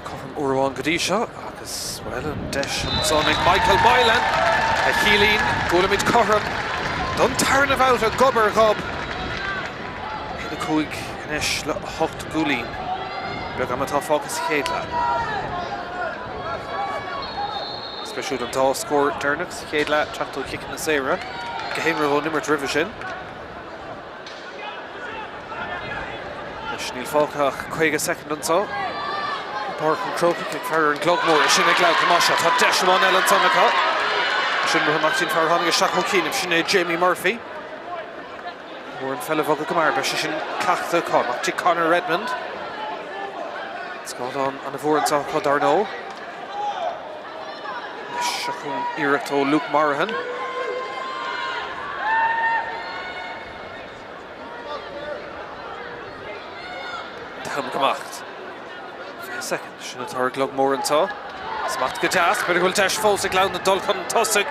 Cothrom uair amháin go dtí seo agus, bhuel, an deis ansan ag Michael Moylan a chiallaíonn go bhfuilimid cothrom don tarna bhabhta gob ar ghob. 1-5 anois le 8 gcúilín. Beag ama atá fágtha sa chéad leath. Spéisiúil an dá scór deireanach sa chéad leath teacht ó chiceanna saora go haonraithe ón imirt roimhe sin. Anois níl fágtha ach 50 soicind anseo. Páirc an Chrócaigh ag faire ar an gclog mór. Sin ag Gleann Thomáis. Tá deis amháin eile ansan acu. Sin rith amach dtí'n fear a tháinig isteach ó chianaibh. Sin é Jamie Murphy. Mór an pheil a bhogadh go mear. Beidh sé sin cleachta acu. Amach dtí Conor Redmond. Scáileán an-mhór anseo acu dar ndóigh. Anois seo chugainn iarracht ó Luke Morahan. T-am ag imeacht. 20 soicind, sin atá ar an gclog mór anseo. Smacht go deas, b'fhéidir go bhfuil deis fós ag Gleann dul chun tosaigh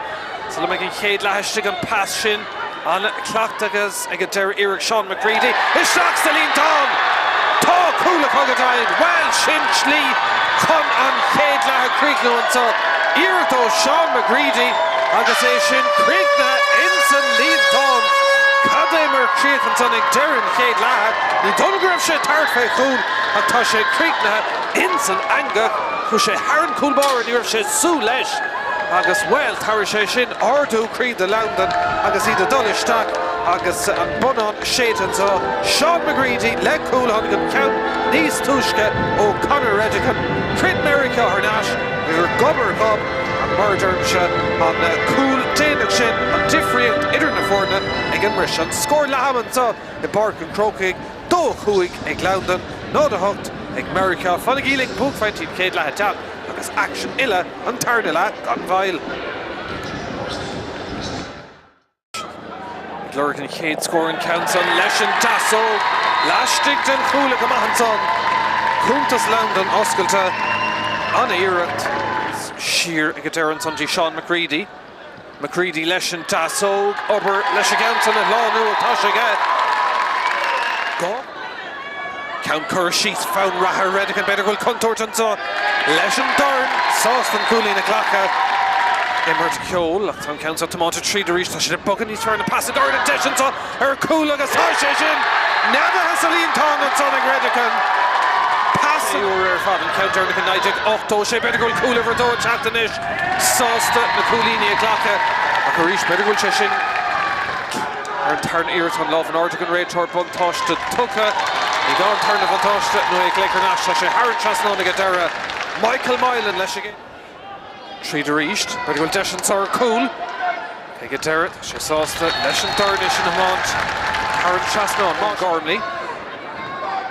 sula mbeidh an chéad leath istigh an pas sin an-chleachta agus ag an deireadh iarracht Sean McCready isteach sa líontán! Tá cúl acu go deimhin! Bhuel, sin slí chun an chéad leath a chríochnú anseo. Iarracht ó Seán McGready agus é sin críochnaithe ins an líontán. Cad é mar chríoch ansan ag deireadh an chéad leatha. Ní dóigh liom go raibh sé thart fé chúl ach tá sé críochnaithe ins an eangach. Chuaigh sé thar an cúl báire, ní raibh sé ag súil leis agus, bhuel, tabharfaidh sé sin ardú croí do Londain agus iad ag dul isteach agus an bonnán séidte anseo. Seán McGready le cúl, tháinig an ceann níos túisce ó Conor Redican. Throid Meiriceá thar n-ais idir gob ar ghob ach mar a deirimse, an cúl déanach sin an difríocht idir na foirne ag an mbriseadh. An scór leath-ama anseo i bPáirc an Chrócaigh, 2-5 ag Londain, 0-8 ag Meiriceá. Fanaigí linn, buaicphointí an chéad leath ag teacht agus aicsean uile an tarna leath gan mhoill. Ag lorg an chéad scór an ceann san leis an deasóg laistigh den chuaille go maith ansan. Cuntas Londain oscailte. An-iarracht. Siar ag an deireadh ansan dtí Seán McCready. McCready leis an deasóg. Obair leis an gceann san a shlánú ach tá sé aige. Go. Ceann curtha síos, fonn reatha ar Redican, b'fhéidir go bhfuil contúirt anseo leis an dorn, sásta an cúilín a ghlacadh. Imirt ceoil, ach tá an ceann seo tiomáinte tríd arís, tá siad ag bogadh níos fearr, na pas ag an deis anseo ar chúl agus tá sé sin neadaithe sa líontán ansan ag Redican. Pas uair ar fad an ceann deireanach i 1986, b'fhéidir go bhfuil cúl uimhir a dó ag teacht anois, sásta na cúilíní a ghlacadh ach arís b'fhéidir go bhfuil sé sin. Ar an tarna iarracht tá an lámh in airde ag an réiteoir, buntáiste tugtha. Ní gá an tarna bhuntáiste nó é a ghlaoch thar n-ais. Tá sé thar an trasnán ag an deireadh. Michael Moylan leis an tríd arís. B'fhéidir go bhfuil deis anseo ar chúl. Ag an deireadh tá sé sásta leis an dorn é sin a thiomáint thar an trasnán. Gormley.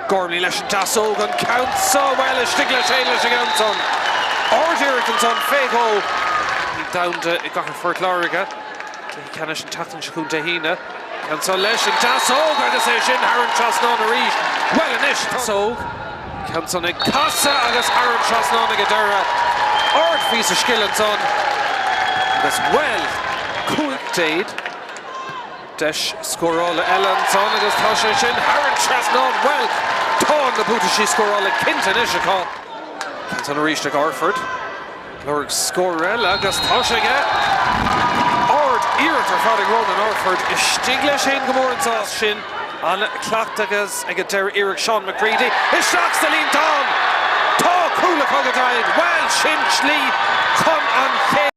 Gormley leis an deasóg, an ceann seo, bhuel, istigh leis féin leis an gceann san. Ard-iarracht ansan fé dhó. Domhanda i gcathair Phort Láirge. Cluiche ceannais an tseachtain seo chugainn Dé hAoine. Ceann seo leis an deasóg agus é sin thar an trasnán arís. Bhuel anois tá. Deasóg. Ceann san ag casadh agus thar an trasnán ag an deireadh. Ardphíosa scil ansan agus bhuel, 5. Deis scórála eile ansan agus tá sé sin thar an trasnán. Bhuel, tá na buataisí scórála cinnte anois acu. Ceann san arís ag Orford. Lorg scór eile agus tá sé aige! Ard iarracht ar fad ag Ronan Orford. Istigh leis féin go mór anseo. Sin an cleachtadh agus ag an deireadh iarracht Sean McCready. Isteach sa líontán! Tá cúl acu go deimhin! Bhuel, sin slí chun an chéad.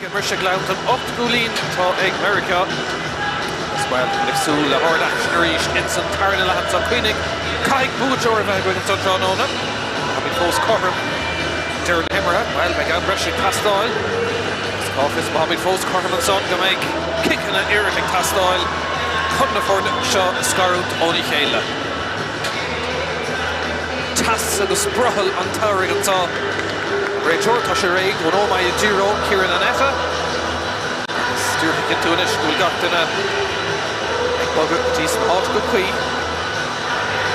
an mbriseadh ag Londain, 8 gcúilín atá ag Meiriceá. Agus, bhuel, táimid ag súil le hard-aicsean arís ins an tarna leath anso. Cuimhnigh, caithfidh buaiteoir a bheith againn anso tráthnóna. Táimid fós cothrom ag deireadh na himeartha. Bhuel, beidh am breise ag teastáil. Agus cá bhfios má tháimid fós cothrom ansan go mbeidh ciceanna éirice ag teastáil chun na foirne seo a scarúint óna chéile. Teas agus brothall an tsamhraidh anseo. An réiteoir, tá sé réidh ón Ómaigh i dTír Eoghain, Kieran Annetta. Agus díreach ag cinntiú anois go bhfuil gach duine ag bogadh go dtí san áit go cuí.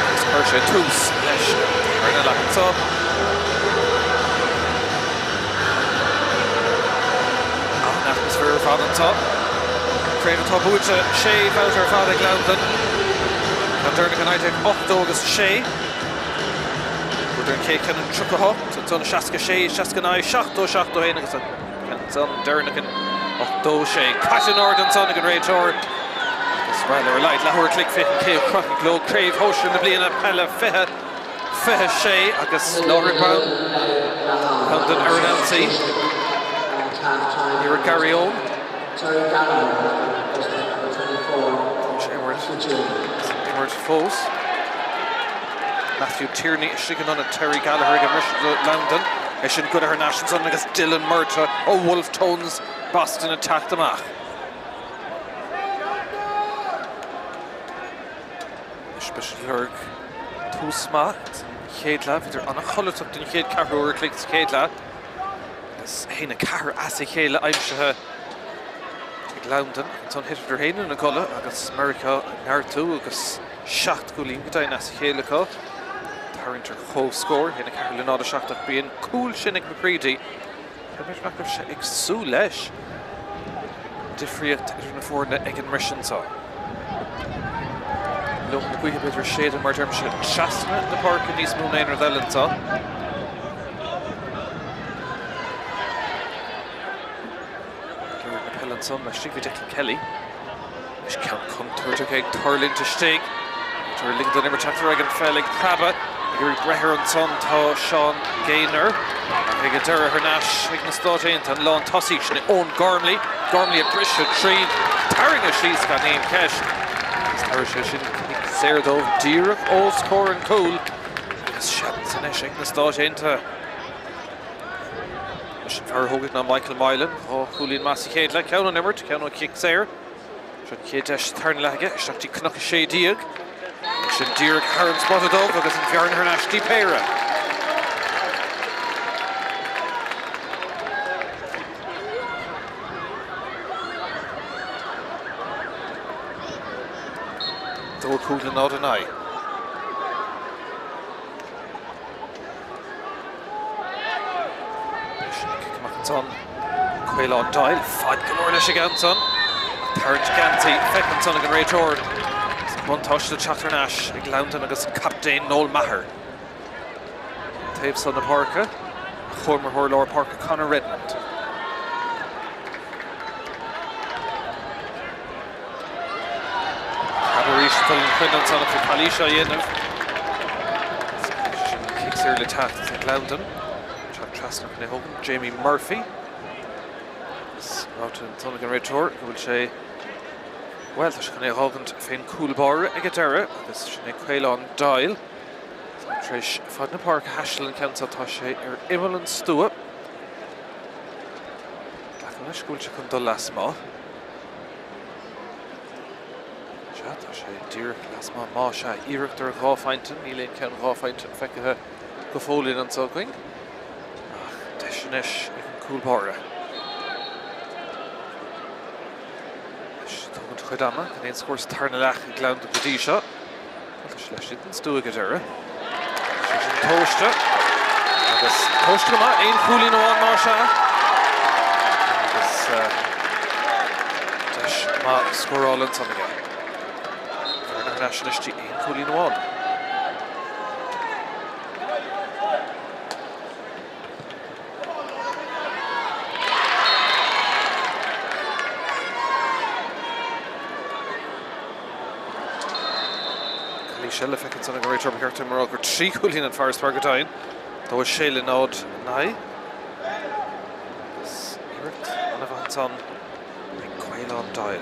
Agus chuir sé tús leis an tarna leath anseo. An-atmaisféar ar fad anseo. Craobh atá buaite sé bhabhta ar fad ag Londain. Ceann deireanach i 1986. Bhuadar an chéad cheann in 38, ansan 66, 69, 70, 71 agus an ceann san deireanach in 86. Caite in airde ansan ag an réiteoir agus, bhuel, ar a laghad leathuair a chloig féachaint cé a chrochfaidh leo Craobh Shóisir na bliana peile 20. 26 agus láithreach bonn Londain ar an ionsaí. Iarracht Gary Owen. Tá sé imirt imirt fós. Matthew Tierney istigh in ionad Terry Gallagher ag an mbriseadh do Londain. É sin goidte thar n-ais ansan agus Dylan Murtagh ó Wolfe Tones Boston ag teacht amach. Anois beidh siad ag lorg tús maith sa chéad leath. Bhíodar an-chodlatach don chéad ceathrú uair a chloig sa chéad leath. Agus 1-4 as a chéile aimsithe ag Londain. Ansan thiteadar féin ina gcodladh agus Meiriceá ag neartú agus 7 gcúilín go deimhin as a chéile acu. Tarraingt ar comhscór, 1-4 le 0-7 ach bhí an cúl sin ag McCreadie. B'fhéidir nach raibh sé ag súil leis. Difríocht idir na foirne ag an mbriseadh anseo. Lucht na gaoithe b'fhéidir ag séideadh mar deirimse trasna na páirce níos mó ná aon rud eile anseo. Liathróid na peile ansan laistigh bhí Declan Kelly. Anois ceann contúirteach ag tuirlingt istigh. Tar lig don imirt teacht ar aghaidh an pheil ag preabadh. Ag iarraidh breith air ansan tá Seán Gaynor. Ach ag an deireadh thar n-ais ag na Stáit Aontaithe an lántosaí sin é Eoin Gormley. Gormley ag briseadh tríd. Tarraingthe síos gan aon cheist. Agus tabharfaidh sé sin cic saor dóibh díreach os comhair an chúil. Agus seans anois ag na Stáit Aontaithe. Leis an bhfear a thógfaidh ná Michael Mylan, 2 chúilín maith sa chéad leath, ceann ón imirt, ceann ó chic saor. Seo an chéad deis sa tarna leath aige, isteach dtí Cnoc 16. Sin díreach thar an spota dubh agus an bhearna thar n-ais dtí péire. 2 5 le 0 9. Cic amach ansan. Caolán Doyle, fad go leor leis an gceann san. Ach tarraingt geansaí feicthe ansan ag an réiteoir. Agus an buntáiste le teacht thar n-ais ag Londain agus an captaen Noel Maher. An taobh san na páirce, a chomhimreoir lár páirce Conor Redmond. Preab arís ag dul an choinne ansan ach bhí calaois á dhéanamh. Sin cic saor le teacht ag Londain. Teacht trasna chun é a thógaint Jamie Murphy. Agus ráite ansan ag an réiteoir go bhfuil sé, bhuel, tá sé chun é a dh'fhágaint fén cúl báire ag an deireadh agus sin é Caolán Doyle. Tar éis fad na páirce a thaisteal an ceann seo tá sé ar imeall an stua. Glacaim leis go bhfuil sé chun dul lasmuigh. Sea, tá sé díreach lasmuigh. Más ea, iarracht ar 2 phointe. Níl aon cheann 2 phointe feicthe go fóillín anso againn. Ach deis anois ag an cúl báire. Anois, tógaint a chuid ama. Gan aon scór sa tarna leath ag Gleann go dtí seo. Tá sé laistigh den stua ag an deireadh. Sé sin tomhaiste. Agus tomhaiste go maith. Aon chúilín amháin más ea. Agus deis maith scórála ansan aige. Bearna thar n-ais anois dtí aon chúilín amháin. Calaois eile feicthe ansan ag an réiteoir ba cheart dom a rá gur 3 chúilín an farasbarr go deimhin. 2 6 le 0 9. Agus iarracht an-mhaith ansan. ansan ag Caolán Doyle.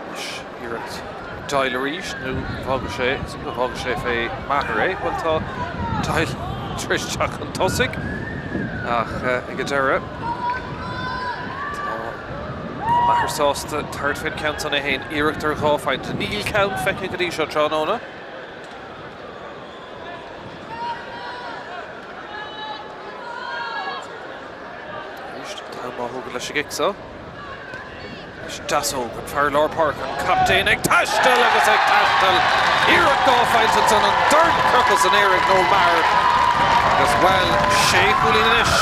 Anois iarracht Doyle arís, nó an bhfágfaidh sé, an bhfágfaidh sé fé Maher é? Bhuel tá Doyle tar éis teacht chun tosaigh ach ag an deireadh tá Maher sásta tabhairt fén ceann san é féin. Iarracht ar dhá phointe. Níl ceann feicthe go dtí seo tráthnóna. Arís, an t-am á thógaint leis an gcic so. Leis an deasóg, an fear lár páirce, an captaen ag taisteal agus ag taisteal. Iarracht dhá phointe ansan, an dorn crochta san aer ag Noel Maher. Agus, bhuel, sé chúilín anois.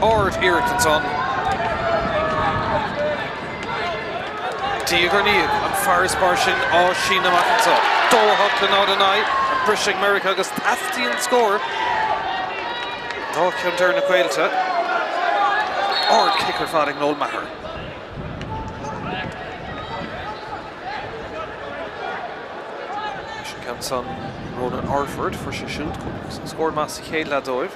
Ard iarracht ansan. Diaidh ar ndiaidh, an farasbarr sin á síneadh amach anseo. 2, 8 le 0, 9, an briseadh ag Meiriceá agus teastaíonn scór. Dá cheann deireanach caillte. Ard chic ar fad ag Noel Maher. Leis an gceann san Ronan Orford, fuair sé siúd scór maith sa chéad leath dóibh.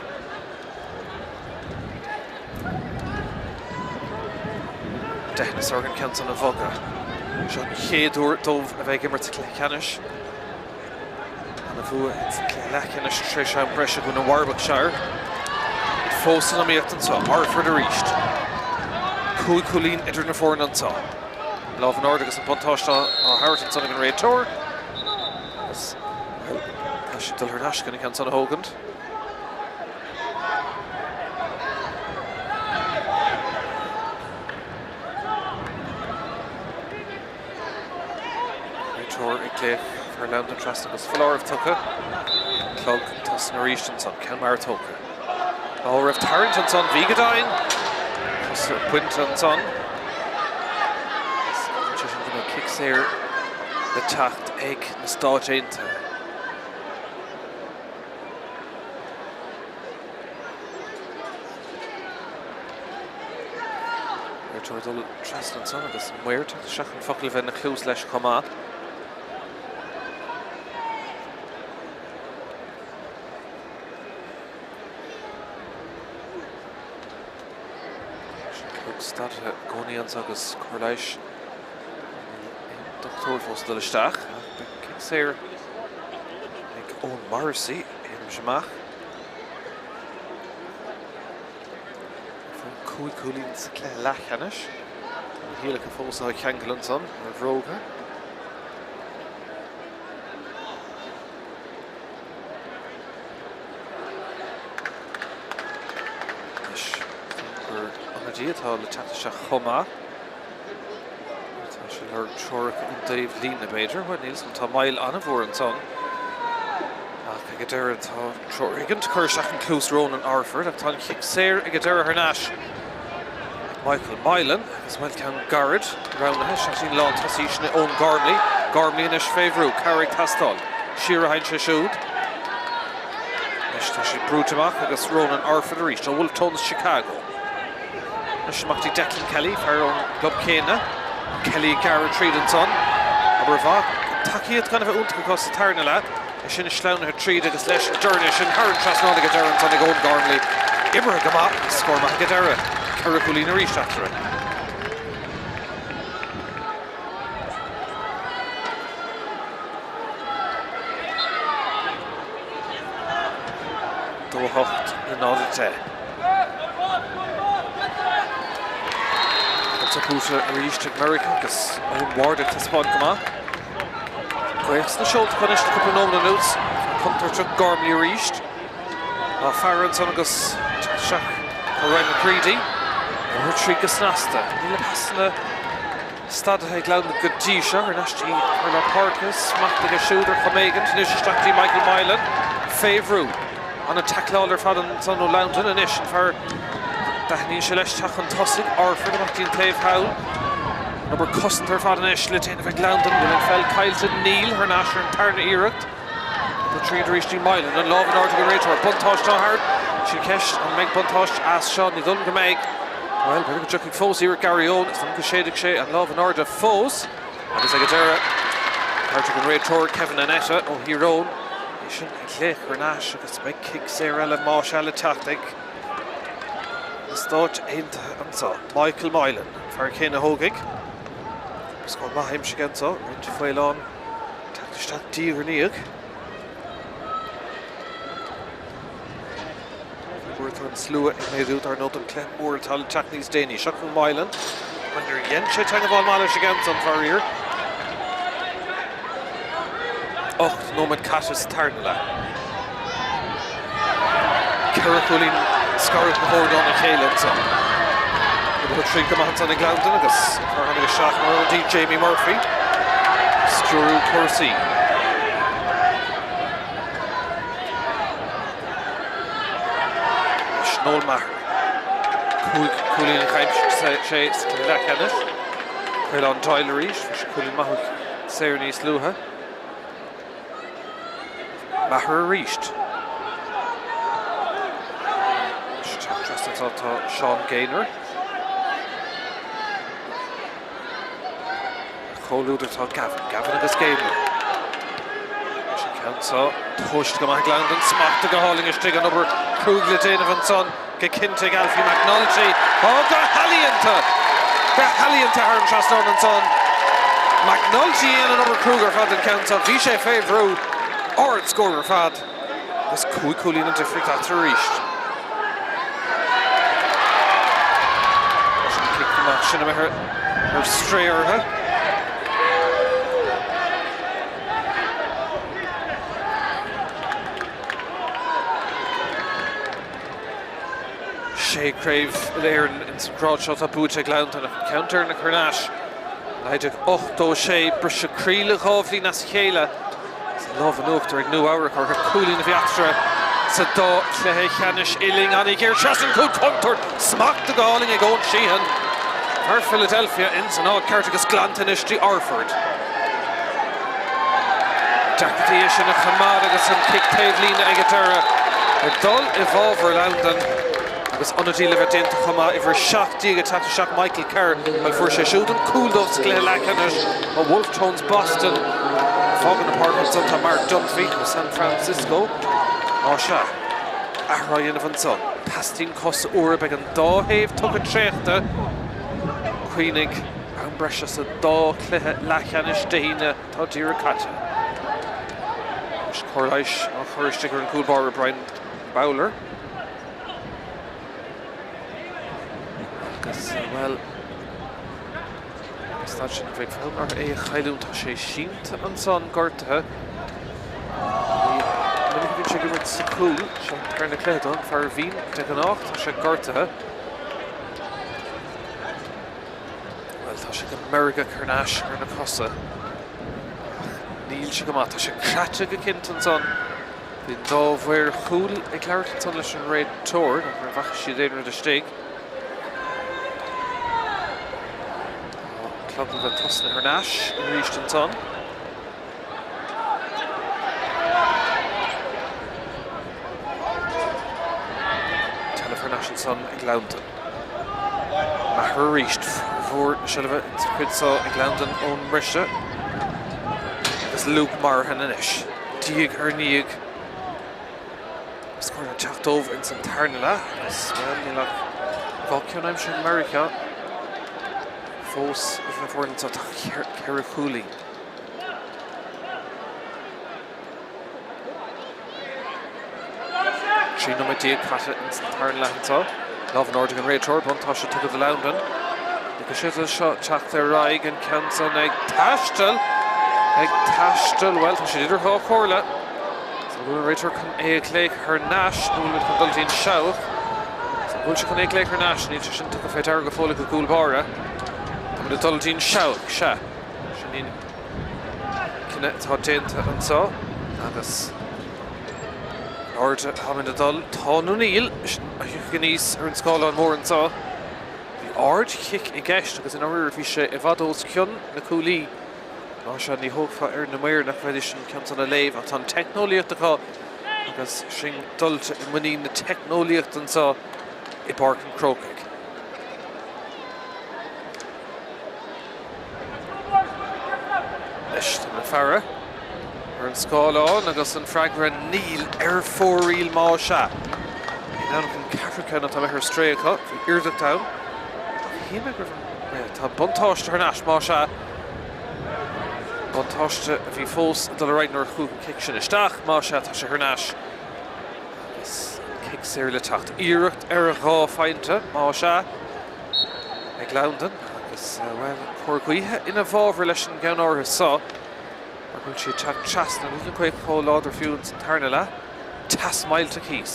Deitheanas orthu an ceann san a bhogadh. Seo an chéad uair dóibh a bheith ag imirt sa chluiche ceannais. Ana bhua ins an cluiche leathcheannais tar éis am breise i gcoinne Warwickshire. Iad fós san iomaíocht anseo. Orford arís. 5 chúilín idir na foirne anseo. Lámh in airde agus an buntáiste á thabhairt ansan ag an réiteoir. Agus, bhuel, tá siad dul thar n-ais chun an ceann san a thógaint. Réiteoir ag glaoch fear Loudon trasna agus foláireamh tugtha. Clog tosnaithe arís ansan. Ceann mear tógtha. Á raibh tarraingt ansan. Bhí go deimhin. Cos bainte ansan. Sé sin go mbeidh cic saor le teacht ag na Stáit Aontaithe. Réiteoir ag dul trasna ansan agus an maor teacht isteach an focal a bheith ina chluas leis chomh maith. Sin clog stadtha i gcónaí anso agus cóir leighis. Níl aon dochtúir fós ag dul isteach ach beidh cic saor ag Eoin Morrissey, dhéanaimis amach. Fuair 5 cúilín sa cluiche leathcheannais. Tá na hiallacha fós á cheangal ansan ar a bhróga. Anois, gur ionadaí atá le teacht isteach chomh maith. Tá sé ag lorg treoracha ón dtaobh líne, b'fhéidir. Bhuel, níl 'fhios agam. Tá moill an-mhór ansan. Ach ag an deireadh tá treoir éigin curtha isteach in cluas Ronan Orford ach tá an chic saor ag an deireadh thar n-ais ag Michael Mylan agus bhuel ceann gairid roghnaithe isteach dtí'n lán tosaí sin é Eoin Gormley. Gormley anois fé bhrú, cabhair ag teastáil. Siar a théann sé siúd. Anois tá siad brúite amach agus Ronan Orford arís ó Wolfe Tones Chicago. Anois amach dtí Declan Kelly, fear ón gclub céanna. Kelly ag gearradh tríd ansan. Obair mhaith. Tacaíocht gan a bheith iontach acu sa tarna leath. É sin sleamhnaithe tríd agus leis an dorn é sin thar an trasnán ag an deireadh ansan ag Eoin Gormley. Oibrithe go maith. Scór maith ag an deireadh. 4 chúilín arís eatarthu. 2 8 le 0 10. Pointe arís ag Meiriceá agus Eoin Ward ag taispeáint go maith. Gaoth sna seolta anois le cúpla nóiméad anuas. Contúirteach Gormley arís. Tá fear ansan agus isteach tá Ryan McCready. Obair tríd go snasta. Níl na pasanna stadaithe ag Loudoun go dtí seo. Thar n-ais dtí fear lár páirce. Smacht aige siúd ar chuma éigin. Anois isteach dtí Michael Mylan. Fé bhrú. Ana-taicleáil ar fad ansan ó Loudoun anois. An fear dtaitníonn sé leis teacht chun tosaigh. Orford amach dtí an taobh thall. An obair cosanta ar fad anois le déanamh ag Loudoun. Bhfuil an pheil caillte? Níl. Thar n-ais ar an tarna iarracht. Obair tríd arís dtí Mylan. An lámh in airde ag an réiteoir. Buntáiste á thabhairt. Sin ceist. An mbeidh buntáiste as seo? Ní dóigh liom go mbeidh. Bhuel, b'fhéidir go dtiocfaidh fós iarracht Garryowen, is dóigh liom go séidfidh sé an lámh in airde fós agus ag an deireadh, cuirtear an réiteoir Kevin Annetta ó Thír Eoghain, é sin ag glaoch thar n-ais agus beidh cic saor eile más ea le teacht ag na Stáit Aontaithe anseo. Michael Moylan, an fear céanna a thógfaidh. Scór maith aimsithe anseo, roinnt faoileán ag teacht isteach diaidh ar ndiaidh. Nuair atá an slua ag méadú, dar ndóigh, don chluiche mór atá le teacht níos déanaí. Seo chugainn Moylan. Ach níor dhein sé teagmháil maith leis an gceann san, faraor. 8 nóiméad caite sa tarna leath. Ceithre chúilín scarúint na foirne óna chéile ansan. Obair tríd go maith ansan ag Gleanntán agus an fear a tháinig isteach mar ionadaí Jamie Murphy. Stiúrú cúrsaí. Anois Noel Maher. 5 chúilín a d'aimsigh sé sa chluiche leathcheannais. Caolán Doyle arís, bhí sé cúilín maith ó saor níos luaithe. Maher arís. Anois teacht trasna anseo tá Seán Gaynor. Comhluadar tá Gavin, Gavin agus Gaynor. Leis an ceann seo, tomhaiste go maith ag Gleanntán, smachtaithe go hálainn istigh, an obair cruaidh le déanamh ansan go cinnte ag Alfie McNulty. Ó, go healaíonta! Go healaíonta thar an trasnán ansan. McNulty a dhéanann an obair cruaidh ar fad an ceann seo. Bhí sé fé bhrú. Ard-scór ar fad. Agus 5 chúilín an difríocht eatarthu arís. Leis an cic amach sin imithe ar strae orthu. Sé craobh Uile-Éireann ins an grád seo atá buaite ag Gleanntán ach an ceann deireanach thar n-ais. 1986, briseadh croí le dhá bhliain as a chéile. Is an lámh in uachtar ag Nua Eabhrac orthu, cúilín a bhí eatarthu sa dá chluiche ceannais uillinn an-ghéar trasna an chúl contúirt, smachtaithe go hálainn ag Eoin Sheehan. Fear Philadelphia ins an áit ceart agus glanta anois dtí Orford. Deacrachtaí é sin a choimeád agus an cic taobhlíne ag an deireadh ag dul i bhfabhar Londan. Agus ionadaí le bheith déanta chomh maith, uimhir 17 ag teacht isteach Michael Kerr, bhuel fuair sé siúd an cúl dóibh sa gcluiche leathcheannais ó Wolfe Tones Boston. Ag fágáil na páirce ansan tá Mark Dunphy ó San Francisco. Á sea, athrú á dhéanamh ansan. Teastaíonn cosa úra, beidh an dá thaobh tugtha traochta. Cuimhnigh, am breise sa dá chluiche leathcheannais Dé hAoine atá díreach caite. Anois cóir leighis á chur istigh ar an gcúl báire Brian Bowler. Agus, bhuel, an staid sin, bheadh fonn orthu é a chailliúint. Tá sé sínte ansan, gortaithe. Ní minic a bhíonn sé ag imirt sa chúl. Seo an tarna cluiche dó, an fear a bhíonn de ghnáth, tá sé gortaithe. Bhuel, tá sé go meirgeach thar n-ais ar na cosa. Ach níl sé go maith. Tá sé craite go cinnte ansan. Bhí an dá mhaor chúil ag labhairt ansan leis an réiteoir, n'fheadar an bhfaca siad aon rud istigh. Tá an clog le bheith tosnaithe thar n-ais arís ansan. Seilbh thar n-ais ansan ag Gleanntan. Maher arís, formhór na seilbhe sa chuid seo ag Gleanntan ón mbriseadh. Agus Luke Morahan anois. Diaidh ar ndiaidh, scór ag teacht dóibh ins an tarna leath agus, bhuel, níl ach dhá ceann aimsithe ag Meiriceá fós idir na foirne seo. Tá ceithre chúilín. 13 nóiméad caite ins an tarna leath anseo. Lámh in airde ag an réiteoir, buntáiste tugtha do Londain. Ligfidh siad seo teacht ar aghaidh, an ceann san ag taisteal, ag taisteal, bhuel tá siad idir dhá chomhairle. An bhfuil an réiteoir chun é a ghlaoch thar n-ais nó bhfuil muid chun dul dtí an seabhac? An bhfuil sé chun é a ghlaoch thar n-ais? Níl sé sin tugtha fé deara go fóill ag an gcúl báire. Tá muid ag dul dtí an seabhac, sea. Sin í cinneadh atá déanta anseo agus in airde atáimid ag dul. Tá nó níl, sin a thiocfaidh aníos ar an scáileán mór anseo. Bhí ardchic i gceist agus i ndáiríre bhí sé i bhfad os cionn na cuaillí. Ná sea, ní thógfá ar na maoir nach bhféadfaidís an ceann san a léamh ach tá an teicneolaíocht acu agus sinn dulta i muinín na teicneolaíochta anseo i bPáirc an Chrócaigh. faire ar an scáileán agus an freagra níl ar fóraoil más ea. Ní ann an ceathrú ceann atá imithe ar strae acu, bhí iarracht ann ach shíl mé go raibh an, tá an buntáiste thar n-ais más ea. Buntáiste a bhí fós ag dul ar aghaidh nuair a chuaigh an cic sin isteach, más ea tá sé thar n-ais agus an cic saor le teacht. Iarracht ar dhá phointe más ea ag Londain agus, bhuel, cóir gaoithe ina bhfabhar leis an gceann áirithe seo mar go bhfuil sí ag teacht trasna. Níl an ghaoth chomh láidir fiú ins an tarna leath. Teas millteach thíos.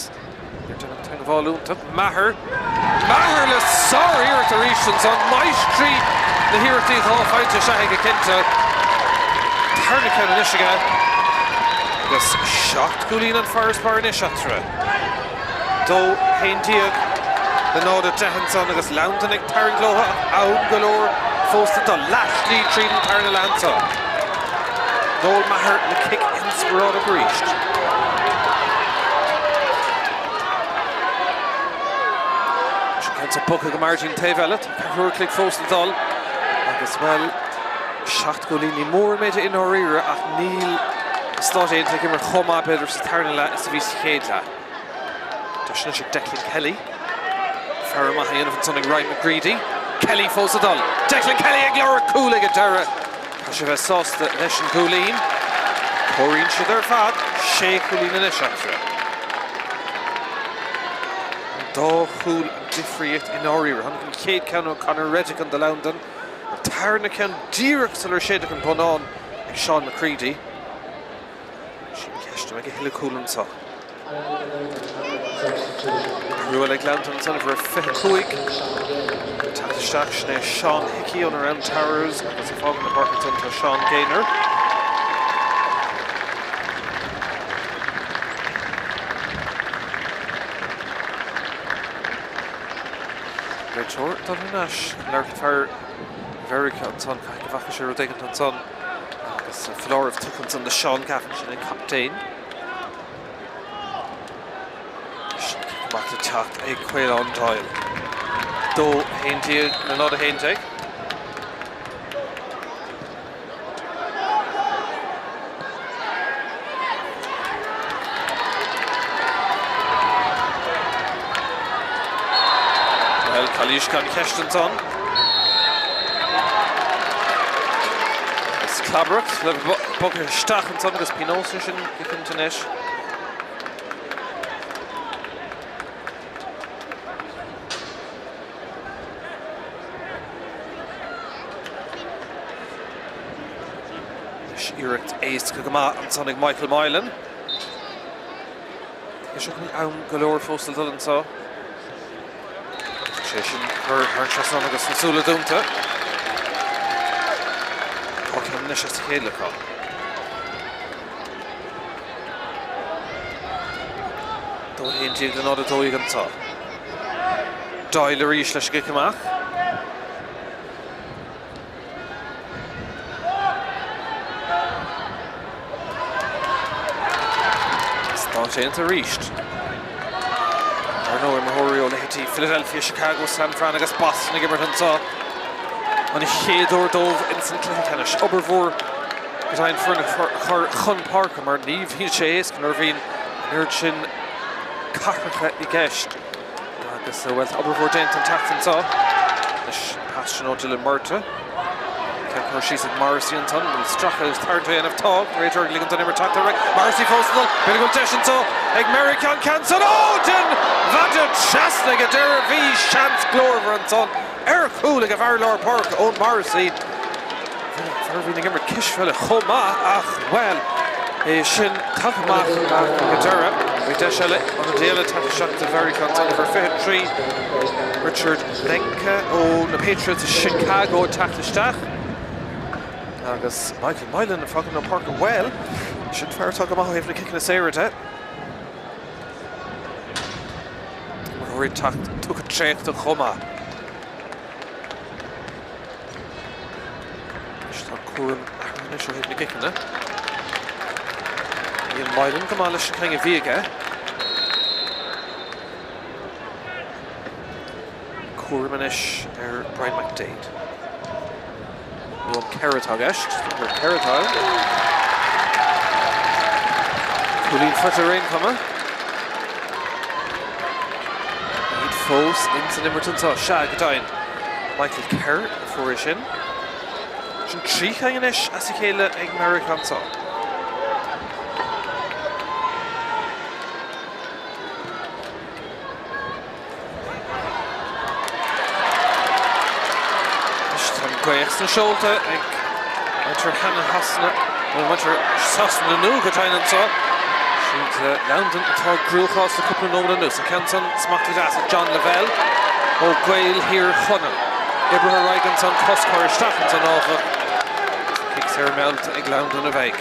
Níor deineadh teagmháil iontach. Maher. Maher le sár-iarracht arís ansan. Máistrí na hiarrachtaí dhá phointe is ea aige cinnte. Tarna ceann anois aige. Agus 7 gcúilín an farasbarr anois eatarthu. 2, 11 le 0, 10 ansan agus Londain ag tarraingt leo ach am go leor fós le dul leathshlí tríd an tarna leath anso. Noel Maher le cic inspioráideach arís. Sin ceann seo bogtha go mear dtí'n taobh eile. Tá ceathrú an chloig fós le dul agus, bhuel, 7 gcúilín ní mór an méid i ndáiríre ach níl na Stáit Aontaithe ag imirt chomh maith b'fhéidir sa tarna leath is a bhí sa chéad leath. Tá sin anois ag Declan Kelly. Faire maith á dhéanamh ansan ag Ryan McGreedy. Kelly fós ag dul. Declan Kelly ag lorg cúl ag an deireadh. Caithfidh sé bheith sásta leis an gcúilín. Comhroinnt siad ar fad. Sé chúilín anois eatarthu. An dá chúl an difríocht i ndáiríre. Tháinig an chéad ceann ó Conor Redican do Londain. An tarna ceann díreach sular séideadh an bonnán ag Seán McCready. Sin ceist, an mbeidh a thuilleadh cúl anseo? Athrú eile ag Londain ansan, uimhir 25 ag teacht isteach, sin é Seán Hickey ó na Round Towers agus ag fágáil na páirce ansan tá Seán Gaynor. Réiteoir ag dul thar n-ais chun labhairt le fear Mheiriceá ansan, caithfidh go bhfaca sé rud éigin ansan agus foláireamh tugtha ansan do Seán Gavin, sin an captaen. Sin cic amach le teacht ag Caolán Doyle. 2, 11 le 0, 11. Bhuel, calaois gan cheist ansan. Is clabaireacht le bogadh isteach ansan agus pionós ansin go cinnte anois. Anois iarracht éasca go maith ansan ag Michael Moylan. Tá sé go am go leor fós le dul anseo. Sé sin cur thar an trasnán agus na súile dúnta. Tá ceann anois as a chéile acu. 2 11 le 0 12 anseo. Doyle arís leis an gcic amach. Stáit Aontaithe arís. Ar ndóigh, imreoirí ó leithéidí Philadelphia, Chicago, San Fran agus Boston ag imirt anseo. An chéad uair dóibh ins an cluiche ceannais. Obair mhór go deimhin foireann a chur chun páirce mar ní bhíonn sé éasca nuair a bhíonn an oiread sin cathracha i gceist agus, bhuel, tá obair mhór déanta an tseachtain seo. Anois an pas sin ó Dylan Murtagh. Ceann curtha síos ag Morrissey ansan. An bhfuil stracadh agus tarraingt á dhéanamh? Tá. An réiteoir ag ligean don imirt teacht ar aghaidh. Morrissey fós ag dul. B'fhéidir go bhfuil deis anseo ag Meiriceá an ceann san. Ó! Den bhfeadóg trasna ag an deireadh. Bhí seans glórmhar ansan ar chúl ag an bhfear lár páirce, Eoin Morrissey. Fear a bhíonn ag imirt cispheile chomh maith ach, bhuel, é sin tagtha amach ag an deireadh. Bhí deis eile, ionadaí eile tagtha isteach do Mheiriceá ansan, uimhir 23, Richard Lenka ó na Patriots i Chicago ag teacht isteach. Agus Michael Moylan ag fágáil na páirce, bhuel, sin fear atá go maith ó thaobh na ciceanna saora de. Imreoirí ag teacht tugtha traochta chomh maith. Anois tá an cúram athraithe anois ó thaobh na gciceanna. Níl Moylan go maith leis an ceann a bhí aige. Cúram anois ar Brian McDaid. Nó an Kerr atá i gceist? Gur Kerr atá ann. Cúilín faighte ar aon chuma. Iad fós ins an imirt anseo. Sea, go deimhin. Michael Kerr a fuair é sin. Sin 3 cheann anois as a chéile ag Meiriceá anseo. Anois tá an ghaoth sna seolta ag muintir sheana-Shasana, nó muintir Shasana nua go deimhin anseo. Siad Londain atá i gcruachás le cúpla nóiméad anuas. An ceann san smachtaithe deas ag John Lavelle ó Ghaeil Thír Chonaill. Oibrithe ar aghaidh ansan, cosc curtha isteach ansan áfach. Cic saor meallta ag Londain a bheidh.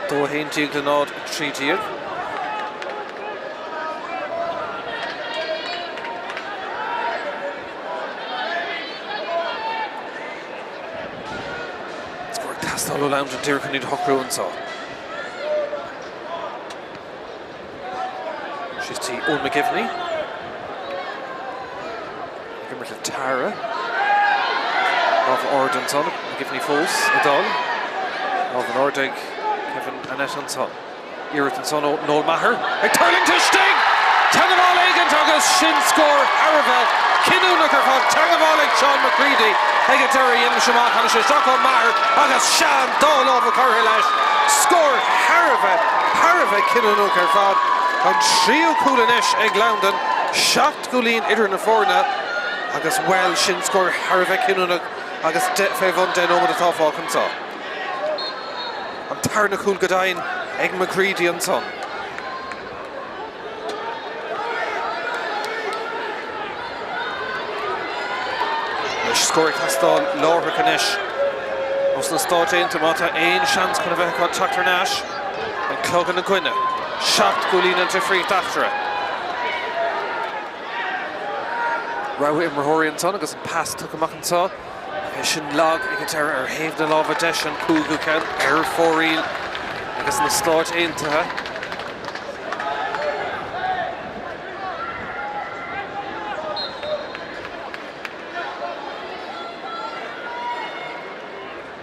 2 11 le 0 13. Scór ag teastáil ó Londain díreach chun iad a shocrú anseo. Síos dtí Eoin McGivney. Ag imirt le Tara. Lámh ard ansan. McGivney fós ag dul. Lámh in airde ag Kevin Annett ansan. Iarracht ansan ó Noel Maher. Ag tuirlingt istigh! Teagmháil éigint agus sin scór thar a bheith cinniúnach ar fad. Teagmháil ag Sean McCready ag an deireadh. Dhéanfaidh sé amach. Tháinig sé isteach ó Maher agus sea an dá lámh curtha leis. Scór thar a bheith, thar a bheith cinniúnach ar fad. An tríú cúl anois ag Londain. 7 gcúilín idir na foirne agus, bhuel, sin scór thar a bheith cinniúnach agus fé bhun 10 nóiméad atá fágtha anseo. An tarna cúl go deimhin ag McCready ansan. Anois scór ag teastáil láithreach anois ós na Stáit Aontaithe má tá aon seans chun a bheith acu teacht thar n-ais. An clog ina gcoinne. 7 gcúilín an difríocht eatarthu. Rogha imreoirí ansan agus an pas tugtha amach anseo. É sin lag ag an deireadh ar thaobh na láimhe deise an cúigiú ceann ar fóraoil agus na Stáit Aontaithe.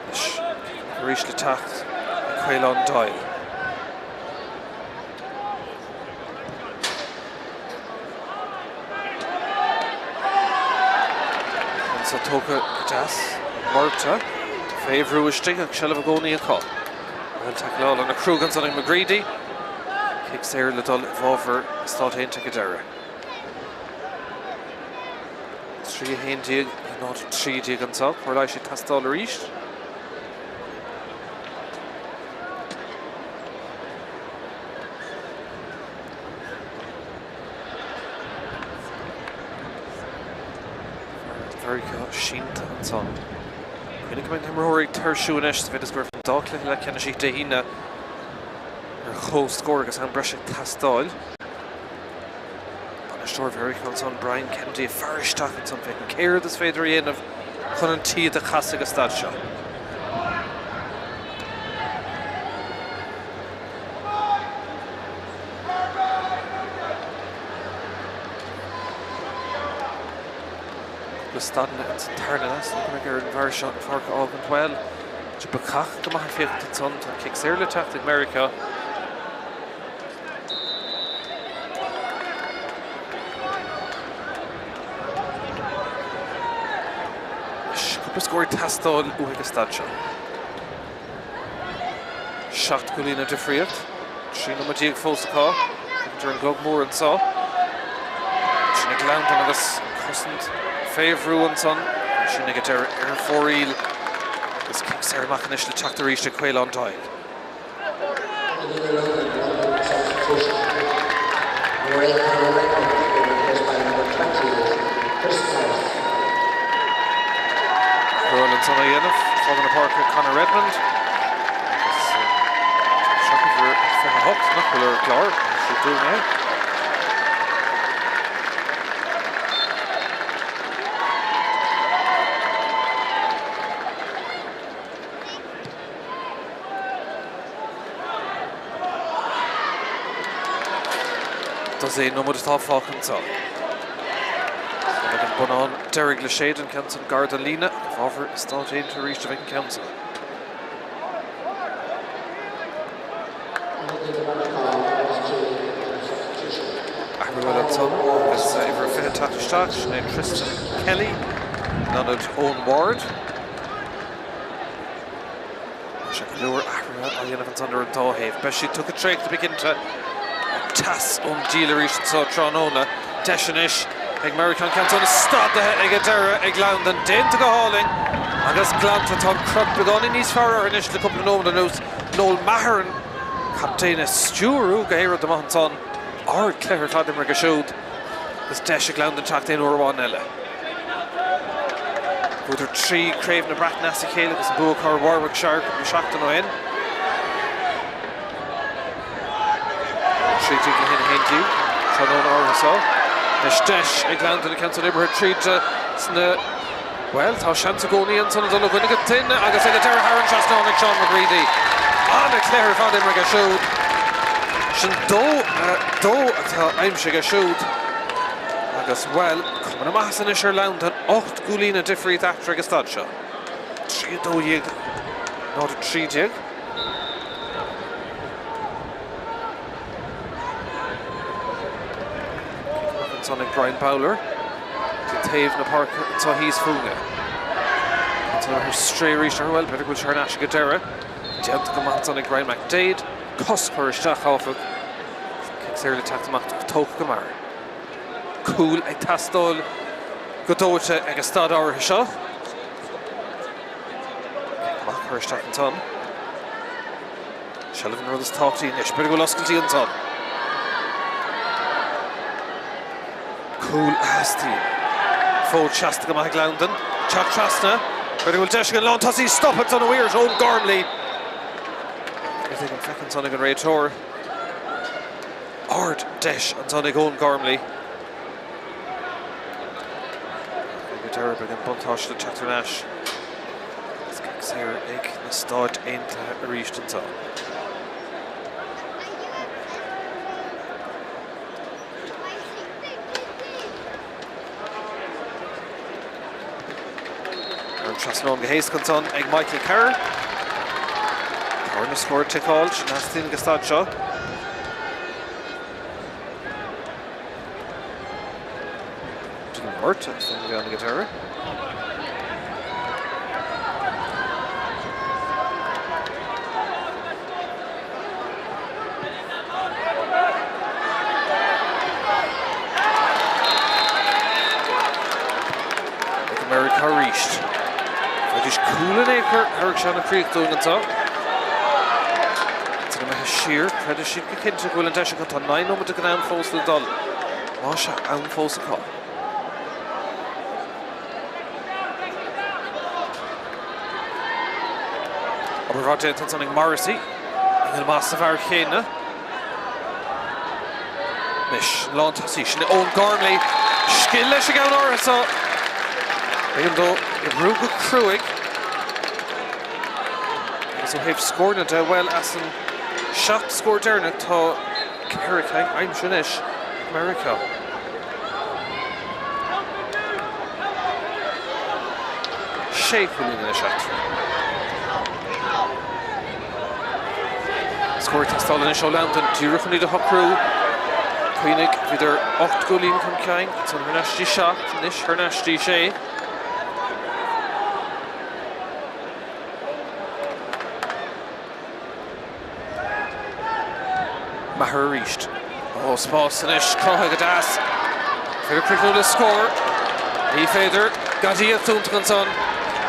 Anois arís le teacht ag Caolán Doyle. Anso tógtha go deas. Murtagh fé bhrú istigh ach seilbh i gcónaí acu. Bhuel taicleáil ana chruaidh ansan ag McGready. Cic saor le dul i bhfabhar na Stát Aontaithe ag an deireadh. 3 11 0 13 anso. Cóir leighis ag teastáil arís. Mheiriceá sínte ansan. Cuimhnigh go mbeidh na himreoirí ag tuirsiú anois sa mhéid is go raibh an dá chluiche leathcheannais Dé hAoine ar comhscór agus am breise ag teastáil. Bainisteoir Mheiriceá ansan, Brian Kennedy, ag faire isteach ansan féachaint céard is féidir a dhéanamh chun an taoide a chasadh ag an staid seo. Cúpla stadanna ins an tarna leath, go mbeidh ar an bhfear seo an pháirc a fhágaint. Bhuel, bacach go maith ag féachaint ansan, tá an cic saor le teacht ag Meiriceá. Cúpla scór ag teastáil uathu ag an staid seo. 7 gcúilín an difríocht. 13 nóiméad fós acu. Féachaint ar an gclog mór anseo. Sin ag Londain agus cosaint fé bhrú ansan. Sin ag an deireadh ar fóraoil. Agus cic saor amach anois le teacht arís ag Caolán Doyle. Cúl ansan á dhéanamh. Fágann na páirce Conor Redmond. Agus seo uimhir 28 nach bhfuil ar an gclár. Sé dúinn é. Dosaen nóiméad atá fágtha anseo. Bonnán deiridh le séideadh, an ceann san gar don líne, ach i bhfabhar na Stát Aontaithe arís a bheidh an ceann san. Athrú eile ansan agus uimhir a 20 ag teacht isteach, sin é Tristan Kelly in ionad Eoin Ward. Tá sé go leor athruithe á dhéanamh ansan ar an dá thaobh. Beidh siad tugtha traochta bí cinnte. Teas ón diabhal arís anso tráthnóna. Deis anois ag Meiriceá an ceann san stadaithe ag an deireadh ag Loudon. Déanta go hálainn agus glanta. Tá an crot beagáinín níos fearr orthu anois le cúpla nóiméad anuas. Noel Maher an captaen ag stiúrú go héireadh maith ansan. Ardchluiche ar fad imeartha aige siúd agus deis ag Loudon teacht aon uair amháin eile. Bhuadar 3 Craobh na Breataine as a chéile agus an bua acu ar Warwickshire cúpla seachtain ó shin. 13 le 1 11 tráthnóna áirithe seo. Anois deis ag Loudon an ceann san oibrithe tríd sna Bhuel, tá seans i gcónaí ansan a dul ó dhuine go duine agus ag an deireadh thar an trasnán ag Seán McGready. An-chluiche ar fad imeartha aige siúd. Sin dó, dó atá aimsithe aige siúd. Agus, bhuel, cuma na maitheasa anois ar Loudon, 8 gcúilín an difríocht eatarthu ag an staid seo. 3 12, 0 13. Ansan ag Brian Bowler go taobh na páirce anseo thíos fúinne. Ansan ar strae arís ar bhuel, b'fhéidir go bhfuil sé thar n-ais ag an deireadh. Déanta go maith ansan ag Ryan McDaid. Cos curtha isteach áfach. Cic saor le teacht amach tógtha go mear. Cúl ag teastáil go dóite ag an staid áirithe seo. Cic amach curtha isteach ansan. Seilbh an rud is tábhachtaí anois. B'fhéidir go bhfuil oscailtí ansan. Cúl a theastaíonn. Fód seasta go maith ag Loudon. Teacht trasna. B'fhéidir go bhfuil deis ag an lántosaí stop ansan ó iarracht Eoin Gormley. Is ag an feic ansan ag an réiteoir. Ard deis ansan ag Eoin Gormley. Ag an deireadh beidh an buntáiste le teacht thar n-ais. Agus cic saor ag na Stáit Aontaithe arís anseo. Ar an trasnán go héasca ansan ag Michael Kerr. Tá na scóir ag ticeáil, sin a theastaíonn ag an staid seo. Dylan Murtagh is an bhean ag an deireadh. Ag Meiriceá arís. Bheidís cúl in aon chor ar sé na críoch dúinn anseo. Tá imithe siar, creideann siad go cinnte go bhfuil an deis acu. Tá 9 nóiméad den am fós le dul. Más ea, am fós acu. Obair mhaith déanta ansan ag Morrissey. An amach sa bhfear chéanna. Anois, an lántosaí, sin é Eoin Gormley. Scil leis an gceann áirithe seo. B'éigean dó oibriú go cruaidh. Agus ó thaobh scóranna de, bhuel, as an 7 scór deireanach tá 4 cinn aimsithe anois ag Meiriceá. Sé chúilín anois eatarthu. Scór ag teastáil anois ó Loudon, díreach chun iad a shocrú. Cuimhnigh, bhíodar 8 gcúilín chun cinn, ansan thar n-ais dtí 7, anois thar n-ais dtí 6. Maher arís. Ó, spás anois, cruthaithe go deas. Féidir críochnú le scór. Ní féidir. Gadaíocht iontach ansan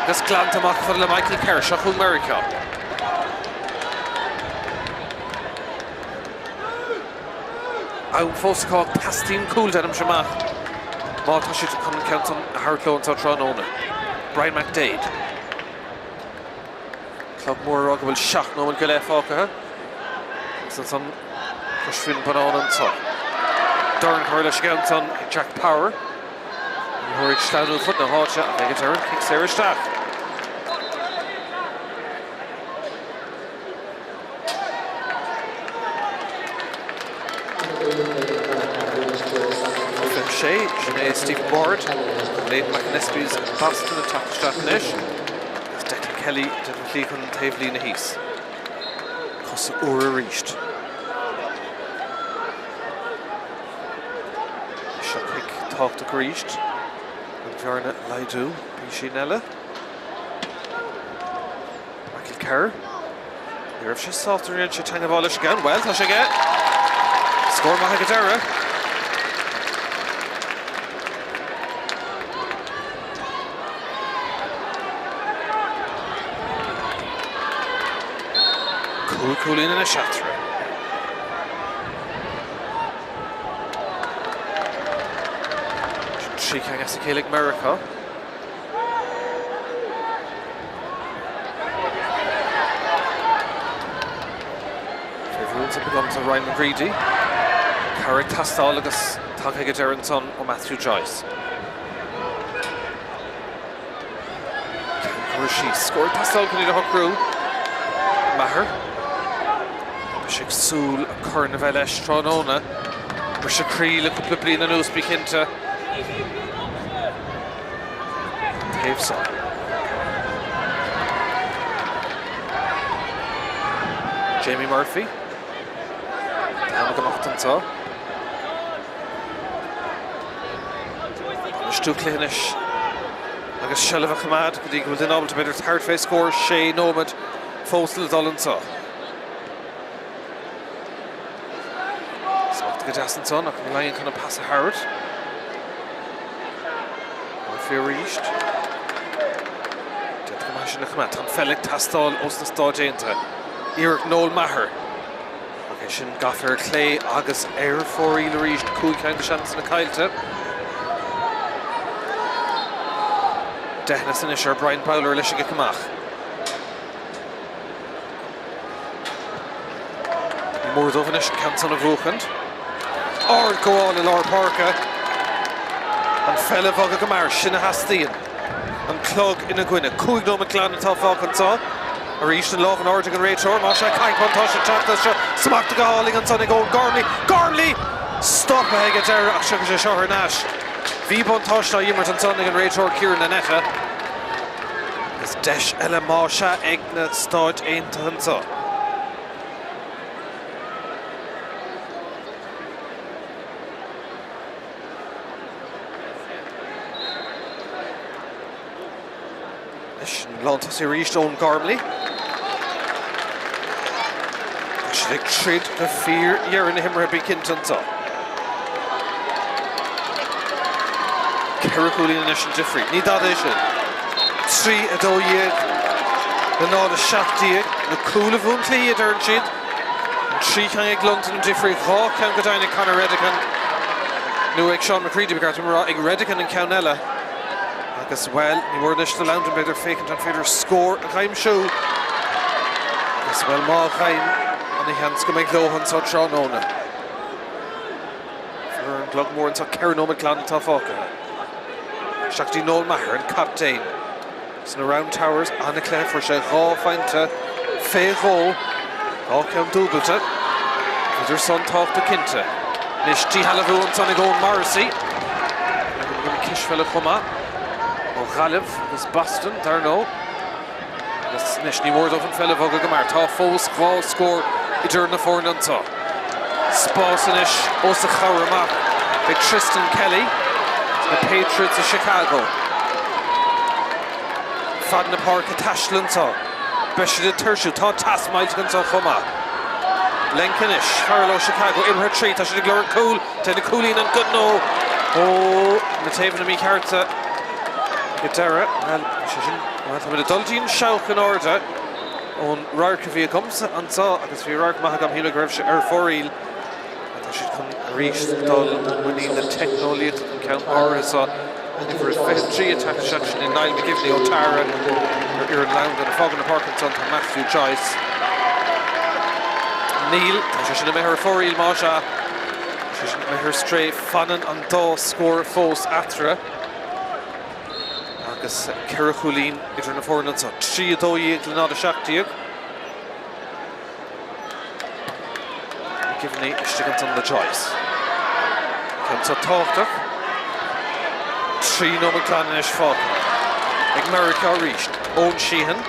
agus glanta amach chomh fada le Michael Kerr. Seo chugainn Meiriceá. Am fós acu. Teastaíonn cúl, deinimse amach, má tá siad chun an ceann san a thabhairt leo anseo tráthnóna. Brian McDaid. Clog mór ag rá go bhfuil 7 nóiméad go leith fágtha. Agus ansan cloisfí an bonnán anseo. Dorn curtha leis an gceann san ag Jack Power. An liathróid ag sleamhnú fud na háite ach ag an deireadh cic saor isteach. 6, sin é Stephen Ward. Aidan McAnespie as Boston ag teacht isteach anois. Agus Declan Kelly ag déanamh a shlí chun an taobhlíne thíos. Cosa úra arís. Seo cic tábhachtach arís. An bhearna a laghdú písín eile. Michael Kerr. Ní raibh sé sásta ar dhein sé teagmháil leis an gceann. Bhuel, tá sé aige! Scór maith ag an deireadh. Cúig chúilín anois eatarthu. Sin 3 ceann as a chéile ag Meiriceá. Fé bhrú ansan agamsa Ryan McGreedy. Cabhair ag teastáil agus tagtha ag an deireadh ansan ó Matthew Joyce. Ceann curtha síos. Scór ag teastáil chun iad a shocrú. Maher. Beidh sé ag súil an corn a bheith leis tráthnóna. Briseadh croí le cúpla bliain anuas, bí cinnte. Taobh seo. Jamie Murphy. Tá ag imeacht anseo. Bainistiú cluiche anois agus seilbh a choimeád go dtí go bhfuil duine ábalta b'fhéidir tabhairt fé scór sé nóiméad fós le dul anseo. Smachtaithe go deas ansan ach Ryan chun an pas a thabhairt. Murphy arís. Déanta go maith sin a choimeád. Tá an pheil ag teastáil ós na Stáit Aontaithe. Iarracht Noel Maher. Ach é sin gafa ar clé agus ar fóraoil arís. 5 cheann de seansanna caillte. Deitheanas anois ar Brian Bowler leis an gcic amach. Ní mór dóibh anois an ceann san a bhuachaint. Ardghabháil i lár páirce. An pheil a bhogadh go mear, sin a theastaíonn. An clog ina gcoinne. 5 nóiméad glan atá fágtha anseo. Arís an lámh in airde ag an réiteoir. Más ea, caithfidh buntáiste teacht as seo. Smachtaithe go hálainn ansan ag Eoin Gormley. Gormley! Stoptha ag an deireadh ach tiocfaidh sé seo thar n-ais. Bhí buntáiste á imirt ansan ag an réiteoir Kieran Annetta. Agus deis eile más ea ag na Stáit Aontaithe anseo. Leis an lántosaí arís, Eoin Gormley. Tá siad ag troid go fíordheireadh na himeartha, bí cinnte anseo. 4 chúilín anois an difríocht. Ní dada é sin. 3, 12 le 0, 17. Na cúil a bhuann cluichí, a deireann siad. An 3 cheann ag Londain an difríocht. 2 cheann go deimhin ag Conor Redican. Nó ag Sean McCready, ba cheart dom a rá. Ag Redican an ceann eile. Agus, bhuel, ní mór anois do Londain, b'fhéidir, féachaint an féidir scór a dh'aimsiú. Agus, bhuel, má fhaigheann, ana sheans go mbeidh leo anseo tráthnóna. Ar an gclog mór anseo, 4 nóiméad glan atá fágtha. Isteach go dtí Noel Maher, an captaen sna Round Towers. Ana-chluiche, fuair sé dhá phointe fé dhó, dhá cheann dúbailte. Bhíodar san tábhachtach cinnte. Anois díshealbhú ansan ag Eoin Morrissey. Ag cispheile chomh maith ó Ghaillimh agus Boston, dar ndóigh. Agus anois ní mór dóibh an pheil a bhogadh go mear. Tá fós 2 scór idir na foirne anseo. Spás anois os a chomhair amach ag Tristan Kelly na Patriots i Chicago. Fad na páirce ag taisteal anseo. Beidh siad ag tuirsiú. Tá teas millteach anseo chomh maith. Lenk anois, Farrell ó Chicago, imeartha tríd. Tá siad ag lorg cúl. Déanamh cúilín an gnó ó na taobhanna míchearta ag an deireadh. Bhuel, sé sin, bhuel, táimid ag dul dtí an seabhac in airde ón radharc a bhí agamsa anseo agus bhí radharc maith agam, shíl mé go raibh sé ar fóraoil. Tá siad chun arís dul i muinín na teicneolaíochta don cheann áirithe seo. Uimhir 23 ag teacht isteach sin é Niall McGivney ó Tara ar fhoireann Londain. Ag fágáil na páirce ansan tá Matthew Joyce. Níl, tá sé sin imithe ar fóraoil más ea. Tá sé sin imithe ar strae. Fanann an dá scór fós eatarthu agus ceithre chúilín idir na foirne anseo. 3 12 le 0 17. McGivney istigh ansan le Joyce. Ceann seo tábhachtach. 3 nóiméad glan anois fágtha ag Meiriceá arís. Eoin Sheehan.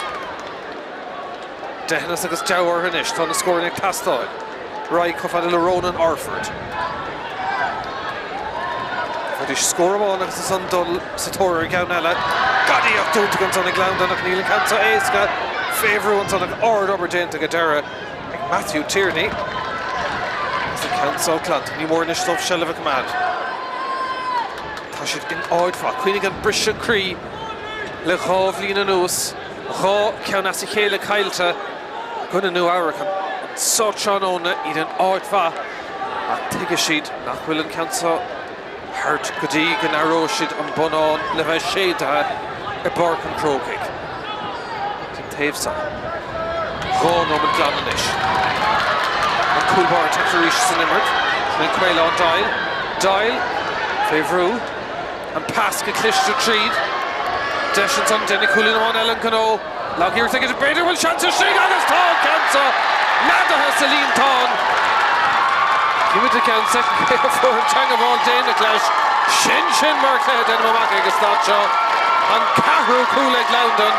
Deitheanas agus deabhadh orthu anois. Tá na scóranna ag teastáil. Ar aghaidh chomh fada le Ronan Orford. Bheidís scór amháin agus ansan dul sa tóir ar cheann eile. Gadaíocht iontach ansan ag Loudon ach níl an ceann seo éasca. Fé bhrú ansan ach ard-obair déanta ag deireadh ag Matthew Tierney. Agus an ceann seo glanta. Ní mór anois dóibh seilbh a choimeád. Tá siad in áit mhaith. Cuimhnigh an briseadh croí le 2 bhliain anuas. 2 cheann as a chéile caillte i gcoinne Nua Eabhrac anso tráthnóna, iad in áit mhaith ach tuigfidh siad nach bhfuil an ceann seo thart go dtí go n-aireoidh siad an bonnán le bheith séidte i bPáirc an Chrócaigh. An taobh seo. 2 nóiméad glan anois. An cúl báire ag teacht arís san imirt. Sin é Caolán Doyle. Doyle fé bhrú. An pas go cliste tríd. Deis ansan, déanfaidh cúilín amháin eile an gnó. Lag-iarracht aige, b'fhéidir bhfuil seans istigh agus tá an ceann seo neadaithe sa líontán. Címid i gceann soicind cé a fuair an teangabháil déanach leis. Sin sin mar chluiche déanaim amach ag an staid seo. An ceathrú cúl ag Loudon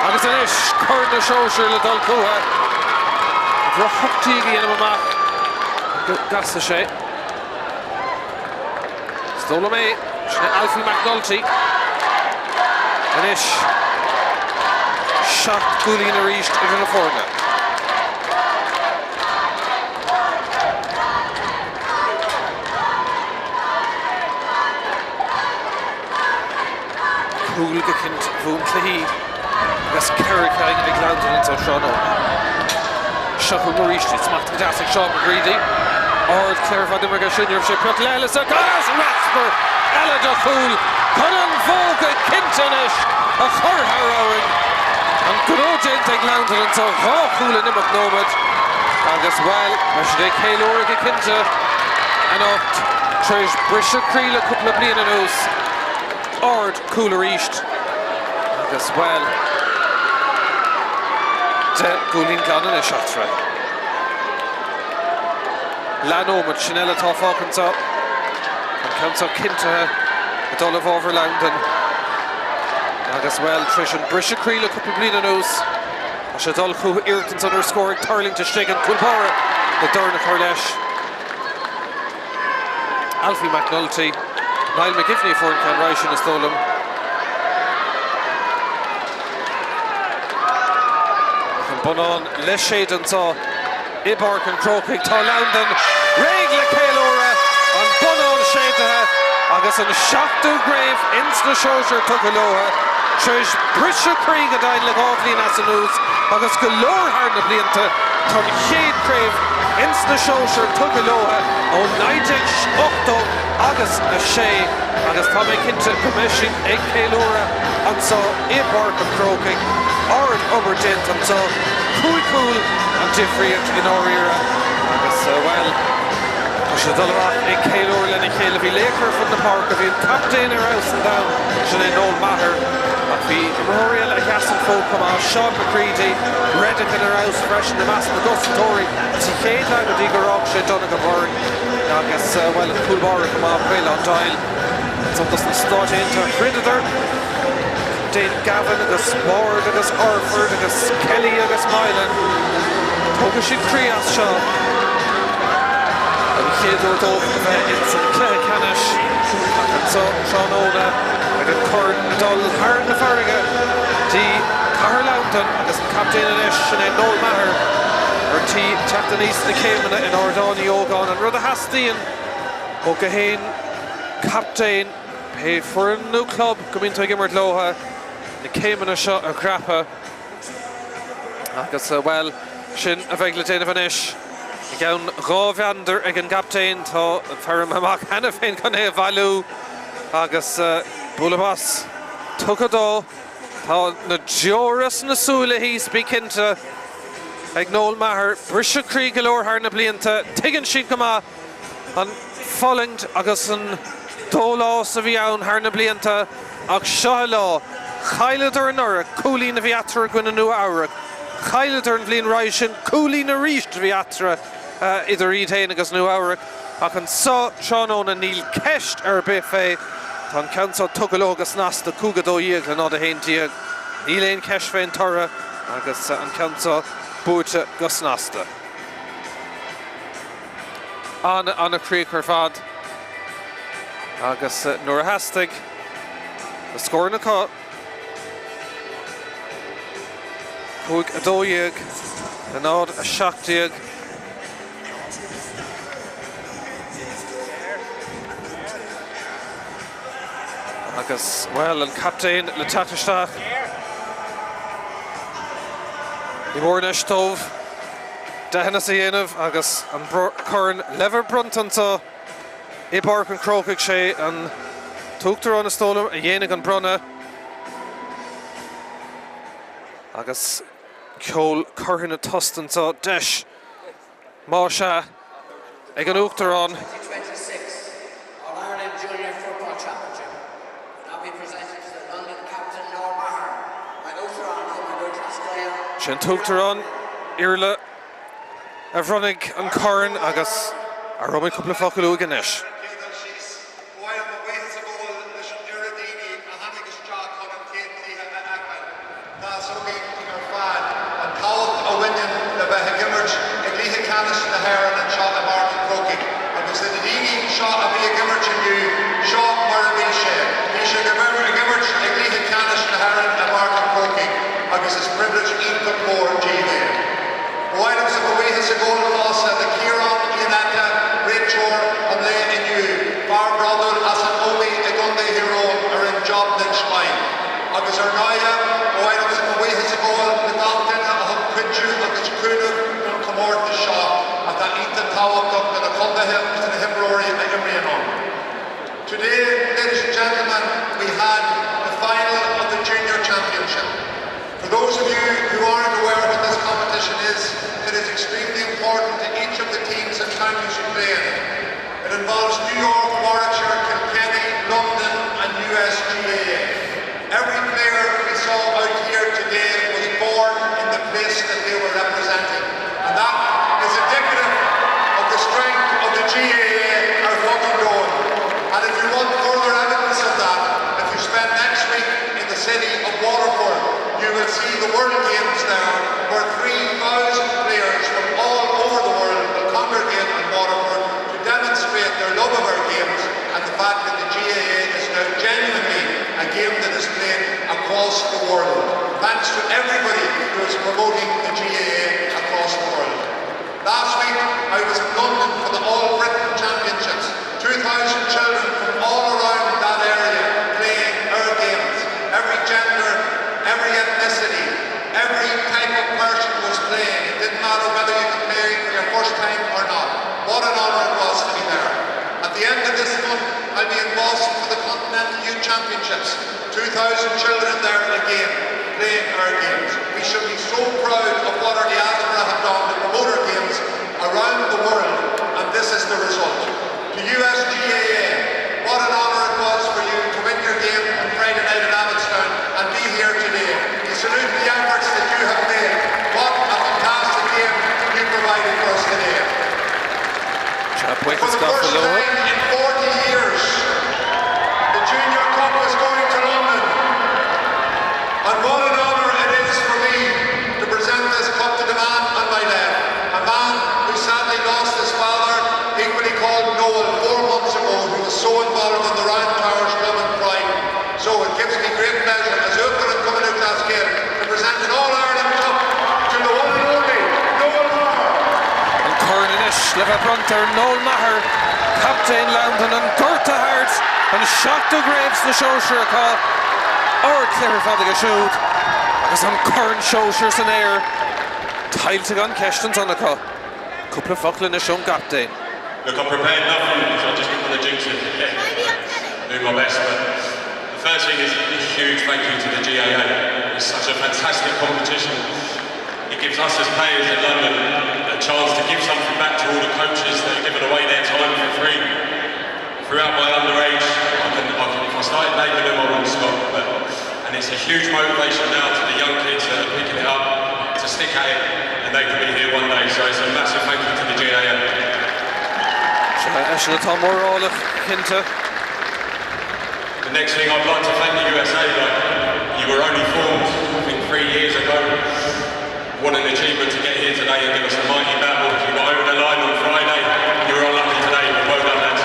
agus anois Corn na Sóisear le dul chucu. Uimhir 18 a dhéanaim amach go gcasfaidh sé. Is dóigh liom é. Sin é Alfie McNulty. Anois, 7 gcúilín arís idir na foirne. Cúl go cinnte a bhuann cluichí agus 4 ceann ag Loudon anseo tráthnóna. Seo chugainn arís iad. Smacht go deas ag Seán McGready. Ard chluiche ar fad imeartha sin. Ní raibh sé pioc leithleasach agus raspar eile de chúl chun an bhó go cinnte anois a chur thar abhainn. An gnó déanta ag Loudon anseo, 2 chúl in imeacht nóiméad agus, bhuel, beidh siad ag ceiliúradh go cinnte anocht tar éis briseadh croí le cúpla bliain anuas. Ard cúl arís agus, bhuel, 10 gcúilín glan anois eatarthu. Leathnóiméad, sin eile atá fágtha anseo. An ceann seo cinntithe ag dul i bhfabhar Loudon. Agus, bhuel, tar éis an briseadh croí le cúpla bliain anuas, tá sé ag dul chucu iarracht ansan ar scór ag tuirlingt istigh an cúl báire le dorn a chur leis. Alfie McNulty, Niall McGivney a fuair an ceann roimhe sin is dóigh liom. Ach an bonnán le séideadh anseo i bPáirc an Chrócaigh. Tá Loudon réidh le ceiliúradh, an bonnán séidte agus an seachtú craobh ins na sóisir tugtha leo tar éis briseadh croí go deimhin le 2 bhliain as anuas agus go leor thar na blianta. Tá an chéad chraobh ins na sóisir tugtha leo ó 1980 agus 6 agus tá mé cinnte go mbeidh siad ag ceiliúradh anso i bPáirc an Chrócaigh. Ard obair déanta anso, 5 chúl an difríocht i ndáiríre agus, bhuel, tá siad ag dul amach ag ceiliúradh lena chéile. Bhí laochra ar fud na páirce, bhí an captaen ar fheabhas an domhan, sin é Noel Maher, ach bhí imreoirí eile a sheas an fód chomh maith, Seán McCready, Redican ar fheabhas freisin i measc na gcosantóirí sa chéad leath go dtí gur fhág sé Donncha Byrne agus, bhuel, an cúl báire chomh maith, Caolán Doyle. Ansan dos na Stáit Aontaithe a throideadar, Dane Gavin agus Ward agus Orford agus Kelly agus Mylan. Tógfaidh siad croí as seo. An chéad uair dóibh a bheith ins an cluiche ceannais ach anso tráthnóna ag an corn ag dul thar na farraige dtí cathair Loudon agus an captaen anois, sin é Noel Maher, ar tí teacht aníos na céimeanna in Ardán Uí Ógáin, an rud a theastaíonn ó gach aon captaen, pé foireann nó club go mbíonn tú ag imirt leo, na céimeanna seo a dhreapadh. Agus, bhuel, sin a bheidh le déanamh anois. I gceann 2 mheandar ag an gcaptaen, tá an fear imithe amach cheana féin chun é a bhailiú agus bualadh bos tugtha dó. Tá na deora sna súile thíos, bí cinnte, ag Noel Maher. Briseadh croí go leor thar na blianta. Tuigeann siad go maith an fulaingt agus an dólás a bhí ann thar na blianta ach seo a lá. Chailleadar anuraidh, cúilín a bhí eatarthu i gcoinne Nua Eabhrac. Chailleadar an bhliain roimhe sin, cúilín arís a bhí eatarthu, idir iad féin agus Nua Eabhrac. Ach anso tráthnóna níl ceist ar bith fé. Tá an ceann seo tugtha leo go snasta, 5-12 le 0-11. Níl aon cheist fén toradh agus an ceann seo buaite go snasta. An-an-chríoch ar fad agus nuair a theastaigh na scóranna acu, 5, 12 le 0, 17. Agus, bhuel, an captaen le teacht isteach. Ní mór anois dóibh deimhneas a dhéanamh agus an corn le bheith bronnta anseo i bPáirc an Chrócaigh. Sé an tUachtarán is dóigh liom a dhéanfaidh an bronnadh agus ceol curtha ina tost anseo. Deis, más ea, ag an Uachtarán. Sé an tUachtarán Iarla a bhronnfaidh an corn agus aireoidh muid cúpla focal uaidh anois. Ba mhaith liom mo bhuíochas a ghabháil leis an oiread daoine a tháinig isteach chun an chéad chluiche a fheiceáil. Tá a fhios againn ar fad an tábhacht a bhaineann le bheith ag imirt i gcluiche ceannais na hÉireann anseo i bPáirc an Chrócaigh agus do na daoine seo a bhí ag imirt inniu, seo mar a bhí sé. Bhí siad ag imirt i gcluiche ceannais na hÉireann i bPáirc an Chrócaigh agus is pribhléid iontach mór díobh é. Ba mhaith liomsa mo bhuíochas a ghabháil fosta le Ciarán Iannetta, réiteoir an lae inniu, fear bródúil as an Ómaigh i gContae Thír Eoghain a rinne job lynch maith. Agus ar ndóighe, ba mhaith liomsa mo bhuíochas a ghabháil le gach duine a thug cuidiú agus cúnamh don chomórtas seo atá iontach tábhachtach do na contaetha agus do na himreoirí a imríonn ann. Today, ladies and gentlemen, we had the final of the Junior Championship. For those of you who aren't aware what this competition is, it is extremely important to each of the teams and counties who play in it. It involves New York, Warwickshire, Kilkenny, London and USGAA. Every player we saw out here today was born in the place that they were representing. And that is indicative of the strength of the GAA ar fud an domhain. And if you want further evidence of that, if you spend next week in the city of Waterford, you will see the World Games there, where 3,000 players from all over the world will congregate in Waterford to demonstrate their love of our games and the fact that the GAA is now genuinely a game that is played across the world. Thanks to everybody who is promoting the GAA across the world. Last week I was in London for the All Britain Championships. 2,000 children from all around that area playing our games. Every gender, every ethnicity, every type of person was playing. It didn't matter whether you could play for your first time or not. What an honour it was to be there. At the end of this month, I'll be in Boston for the Continental Youth Championships. 2,000 children there again playing our games. We should be so proud of what our diaspora have done to promote our games around the world, and this is the result. To USGAA, what an honour it was for you to win your game on Friday night in Abbottstown and be here today. We salute the efforts that you have made. What a fantastic game you provided for us today. For the first time in 40 years, the Junior Cup is going to London. And what an honour it is for me to present this cup to the man on my left, a man who sadly lost his father, equally called Noel, four months ago, who was so involved in the Round Towers Club in Croydon. So it gives me great pleasure as Uachtarán Chumann Lúthchleas Gael to present an All-Ireland Cup to the one and only Noel Maher. An corn anois le bheith bronnta ar Noel Maher, captaen Londain, an gorta thart, an seachtú craobh sna sóisir acu, ardchluiche ar fad aige siúd agus an corn sóisir san aer, tuillte gan ceist ansan acu. Cúpla focal anois ón gcaptaen. Look, I prepared nothing because I just didn't want to jinx it. Do my best, but the first thing is a huge thank you to the GAA. It's such a fantastic competition. It gives us as players in London a chance to give something back to all the coaches that have given away their time for free. Throughout my underage, I can, I can, if I started naming them, I wouldn't stop. But, and it's a huge motivation now to the young kids that are picking it up to stick at it, and they could be here one day. So it's a massive thank you to the GAA. Eisean atá mórálach cinnte. The Next thing I'd like to thank the USA, like you were only formed I think 3 years ago. What an achievement to get here today and give us a mighty battle. You got over the line on Friday. You were unlucky today, but well done lads.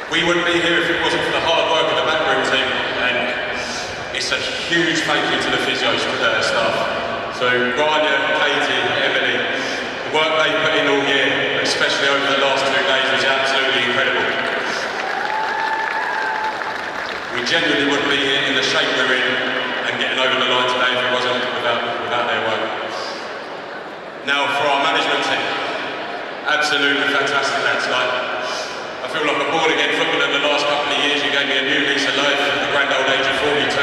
We wouldn't be here if it wasn't for the hard work of the backroom team and it's a huge thank you to the physios uh, staff. So Rania, Katie, Emily, the work they put in all year, especially over the last 2 days, was absolutely incredible. We genuinely wouldn't be here in the shape we're in and getting over the line today if it wasn't without, without their work. Now for our management team, absolutely fantastic lads. Like, I feel like a born again footballer in the last couple of years. You gave me a new lease of life at the grand old age of 42.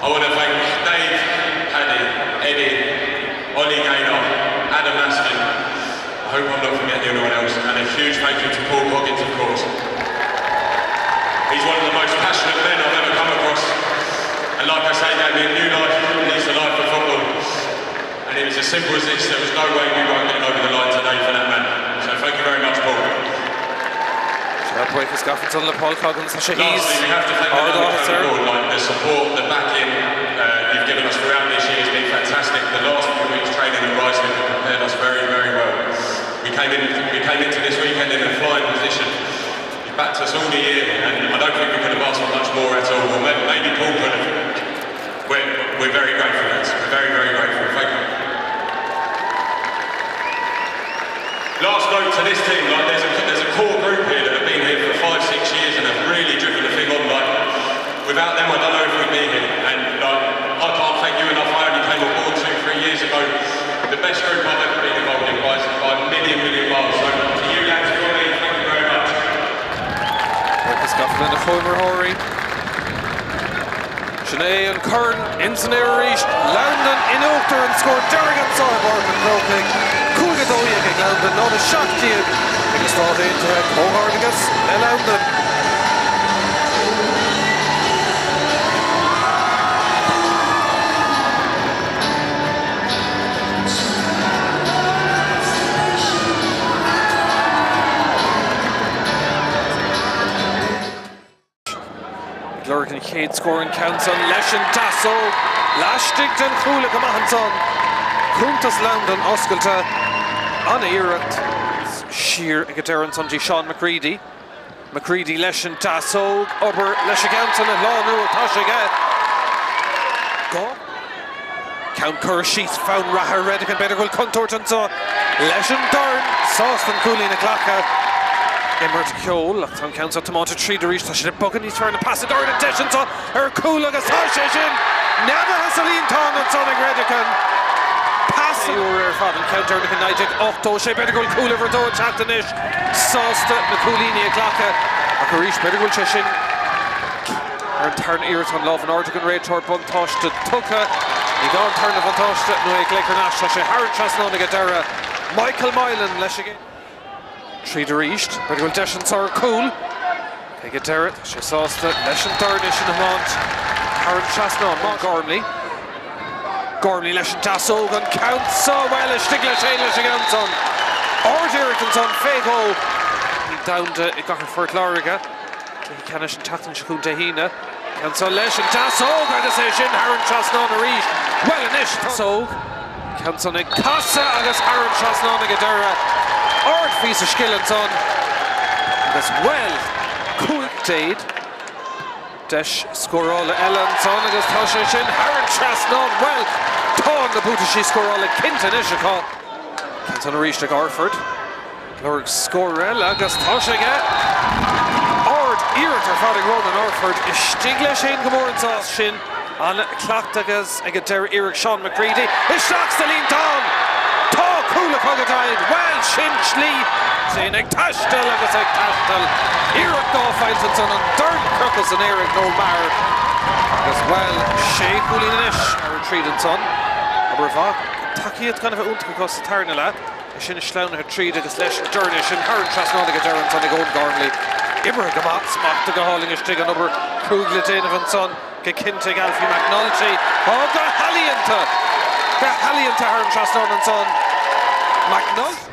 I want to thank Dave, Paddy, Eddie, Ollie Gaynor, Adam Aston. I hope I'm not forgetting anyone else. And a huge thank you to Paul Coggins, of course. He's one of the most passionate men I've ever come across. And like I say, gave me a new life, lease of life for football. And it was as simple as this. There was no way we weren't getting over the line today for that man. So thank you very much, Paul. Buíochas gafa ansan le Paul Coggins, tá sé thíos. Lastly, we have to thank the London County Board, like the support, the backing uh, you've given us throughout this year has been fantastic. The last few weeks training at Ruislip have prepared us very, very well. We came, in, we came into this weekend in a flying position. You backed us all the year, and I don't think we could have asked for much more at all. Well, maybe Paul could have. We're, we're very grateful, lads. We're very, very grateful. Thank you. Last note to this team, like there's a, there's a core group here that have been here for 5, 6 years and have really driven the thing on. Like, without them, I don't know if we'd be here. And like, I can't thank you enough. I only came on board 2, 3 years ago. The best group I've ever been involved in by, by a million, million miles. So to you lads, for me, thank you very much. Buíochas gafa lena chomhimreoirí. Sin é an corn insan aer arís. Londain in uachtar an scór deiridh anso i bPáirc an Chrócaigh. 5-12 ag Londain, 0-17 ag na Stáit Aontaithe. Comhghairdeas le Londain. Ag lorg an chéad scór an ceann san leis an deasóg laistigh den chuaille go maith ansan. Cuntas Londain oscailte. An-iarracht siar ag an deireadh ansan dtí Sean McCready. McCready leis an deasóg. Obair leis an gceann san a shlánú ach tá sé aige. Go. Ceann curtha síos, fonn reatha ar Redican, b'fhéidir go bhfuil contúirt anseo leis an dorn, sásta an cúilín a ghlacadh. Imirt ceoil, ach tá an ceann seo tiomáinte tríd arís, tá siad ag bogadh níos fearr, na pas ard an deis anseo ar chúl agus tá sé sin neadaithe sa líontán ansan ag Redican. Pas uair ar fad an ceann deireanach i 1986, b'fhéidir go bhfuil cúl uimhir a dó ag teacht anois, sásta na cúilíní a ghlacadh ach arís b'fhéidir go bhfuil sé sin Ar an tarna iarracht an lámh in airde ag an réiteoir, buntáiste tugtha. Ní gá an tarna bhuntáiste nó é ag glaoch thar n-ais. Tá sé thar an trasnán ag an deireadh. Michael Moylan leis an tríd arís. B'fhéidir go bhfuil deis anseo ar chúl ag an deireadh. Tá sé sásta leis an dorn é sin a thiomáint thar an trasnán. Gormley. Gormley leis an deasóg, an ceann seo, bhuel, istigh leis é leis an gceann san. Ard-iarracht ansan fé dhó. Domhanda i gcathair Phort Láirge. Cluiche ceannais an tseachtain seo chugainn Dé hAoine. Ceann seo leis an deasóg agus é sin thar an trasnán arís. Bhuel anois tá. Deasóg. Ceann san ag casadh agus thar an trasnán ag an deireadh. Ardphíosa scil ansan agus bhuel, 5 Deis scórála eile ansan agus tá sé sin thar an trasnán. Bhuel, tá na buataisí scórála cinnte anois acu. Ceann san arís ag Orford. Lorg scór eile agus tá sé aige! Ard iarracht ar fad ag Ronan Orford. Istigh leis fhéin go mór anso sin. An-chleachtadh agus ag an deireadh iarracht Sean McCready. Isteach sa líontán! Tá cúl acu go deimhin. Bhuel, sin slí! Sin ag taisteal agus ag taisteal. Iarracht gáifeach ansan an dorn crochta san aer ag Noel Maher. Agus bhuel, sé chúilín anois ar an tríd ansan. Obair mhaith. Tacaíocht gan a bheith iontach acu sa tarna leath. É sin sleamhnaithe tríd agus leis an dorn é sin thar an trasnán ag an deireadh ansan ag Eoin Gormley. Oibrithe go maith, smachtaithe go hálainn istigh, an obair cruaidh le déanamh ansan go cinnte ag Alfie McNulty. Á, go healaíonta! Go healaíonta thar an trasnán ansan. McNulty.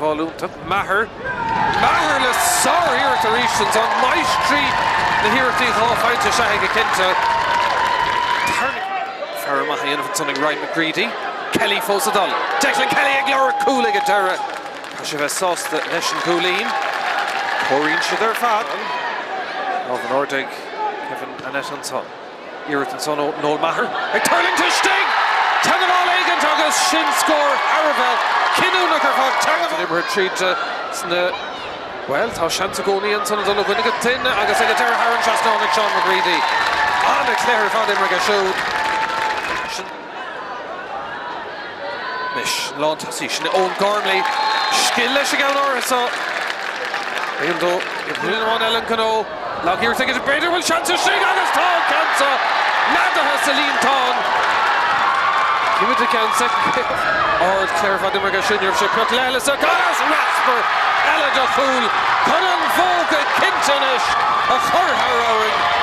Teagmháil iontach. Maher. Maher le sár-iarracht arís ansan. Máistrí na hiarrachtaí 2 phointe is ea aige cinnte. Faire maith á dhéanamh ansan ag Ryan McGreedy. Kelly fós ag dul. Declan Kelly ag lorg cúl ag an deireadh. Caithfidh sé bheith sásta leis an gcúilín. Comhairíonn siad ar fad. Lámh in airde ag Kevin Annett ansan. Iarracht ansan ó Noel Maher ag tuirlingt istigh! Teagmháil éigint agus sin scór thar a bheith cinniúnach ar fad. Teagmháil imeartha tríd sna, bhuel, tá seans i gcónaí ansan ag dul ó dhuine go duine agus ag an deireadh thar an trasnán ag Seán McGreedy. An-chluiche ar fad imeartha aige siúd. Sin. Anois, an lántosaí sin Eoghan Gormley. Scil leis an gceann áirithe seo. B'éigean dó buille amháin eile an gnó. Lag-iarracht aige, b'fhéidir go bhfuil seans istigh agus tá an ceann seo neadaithe sa líontán. Címid an ceann seo. Ardchluiche ar fad imeartha aige sin, ní raibh sé pioc leithleasach agus raspar eile de chúl chun an bhó go cinnte anois a chur thar fhorainn.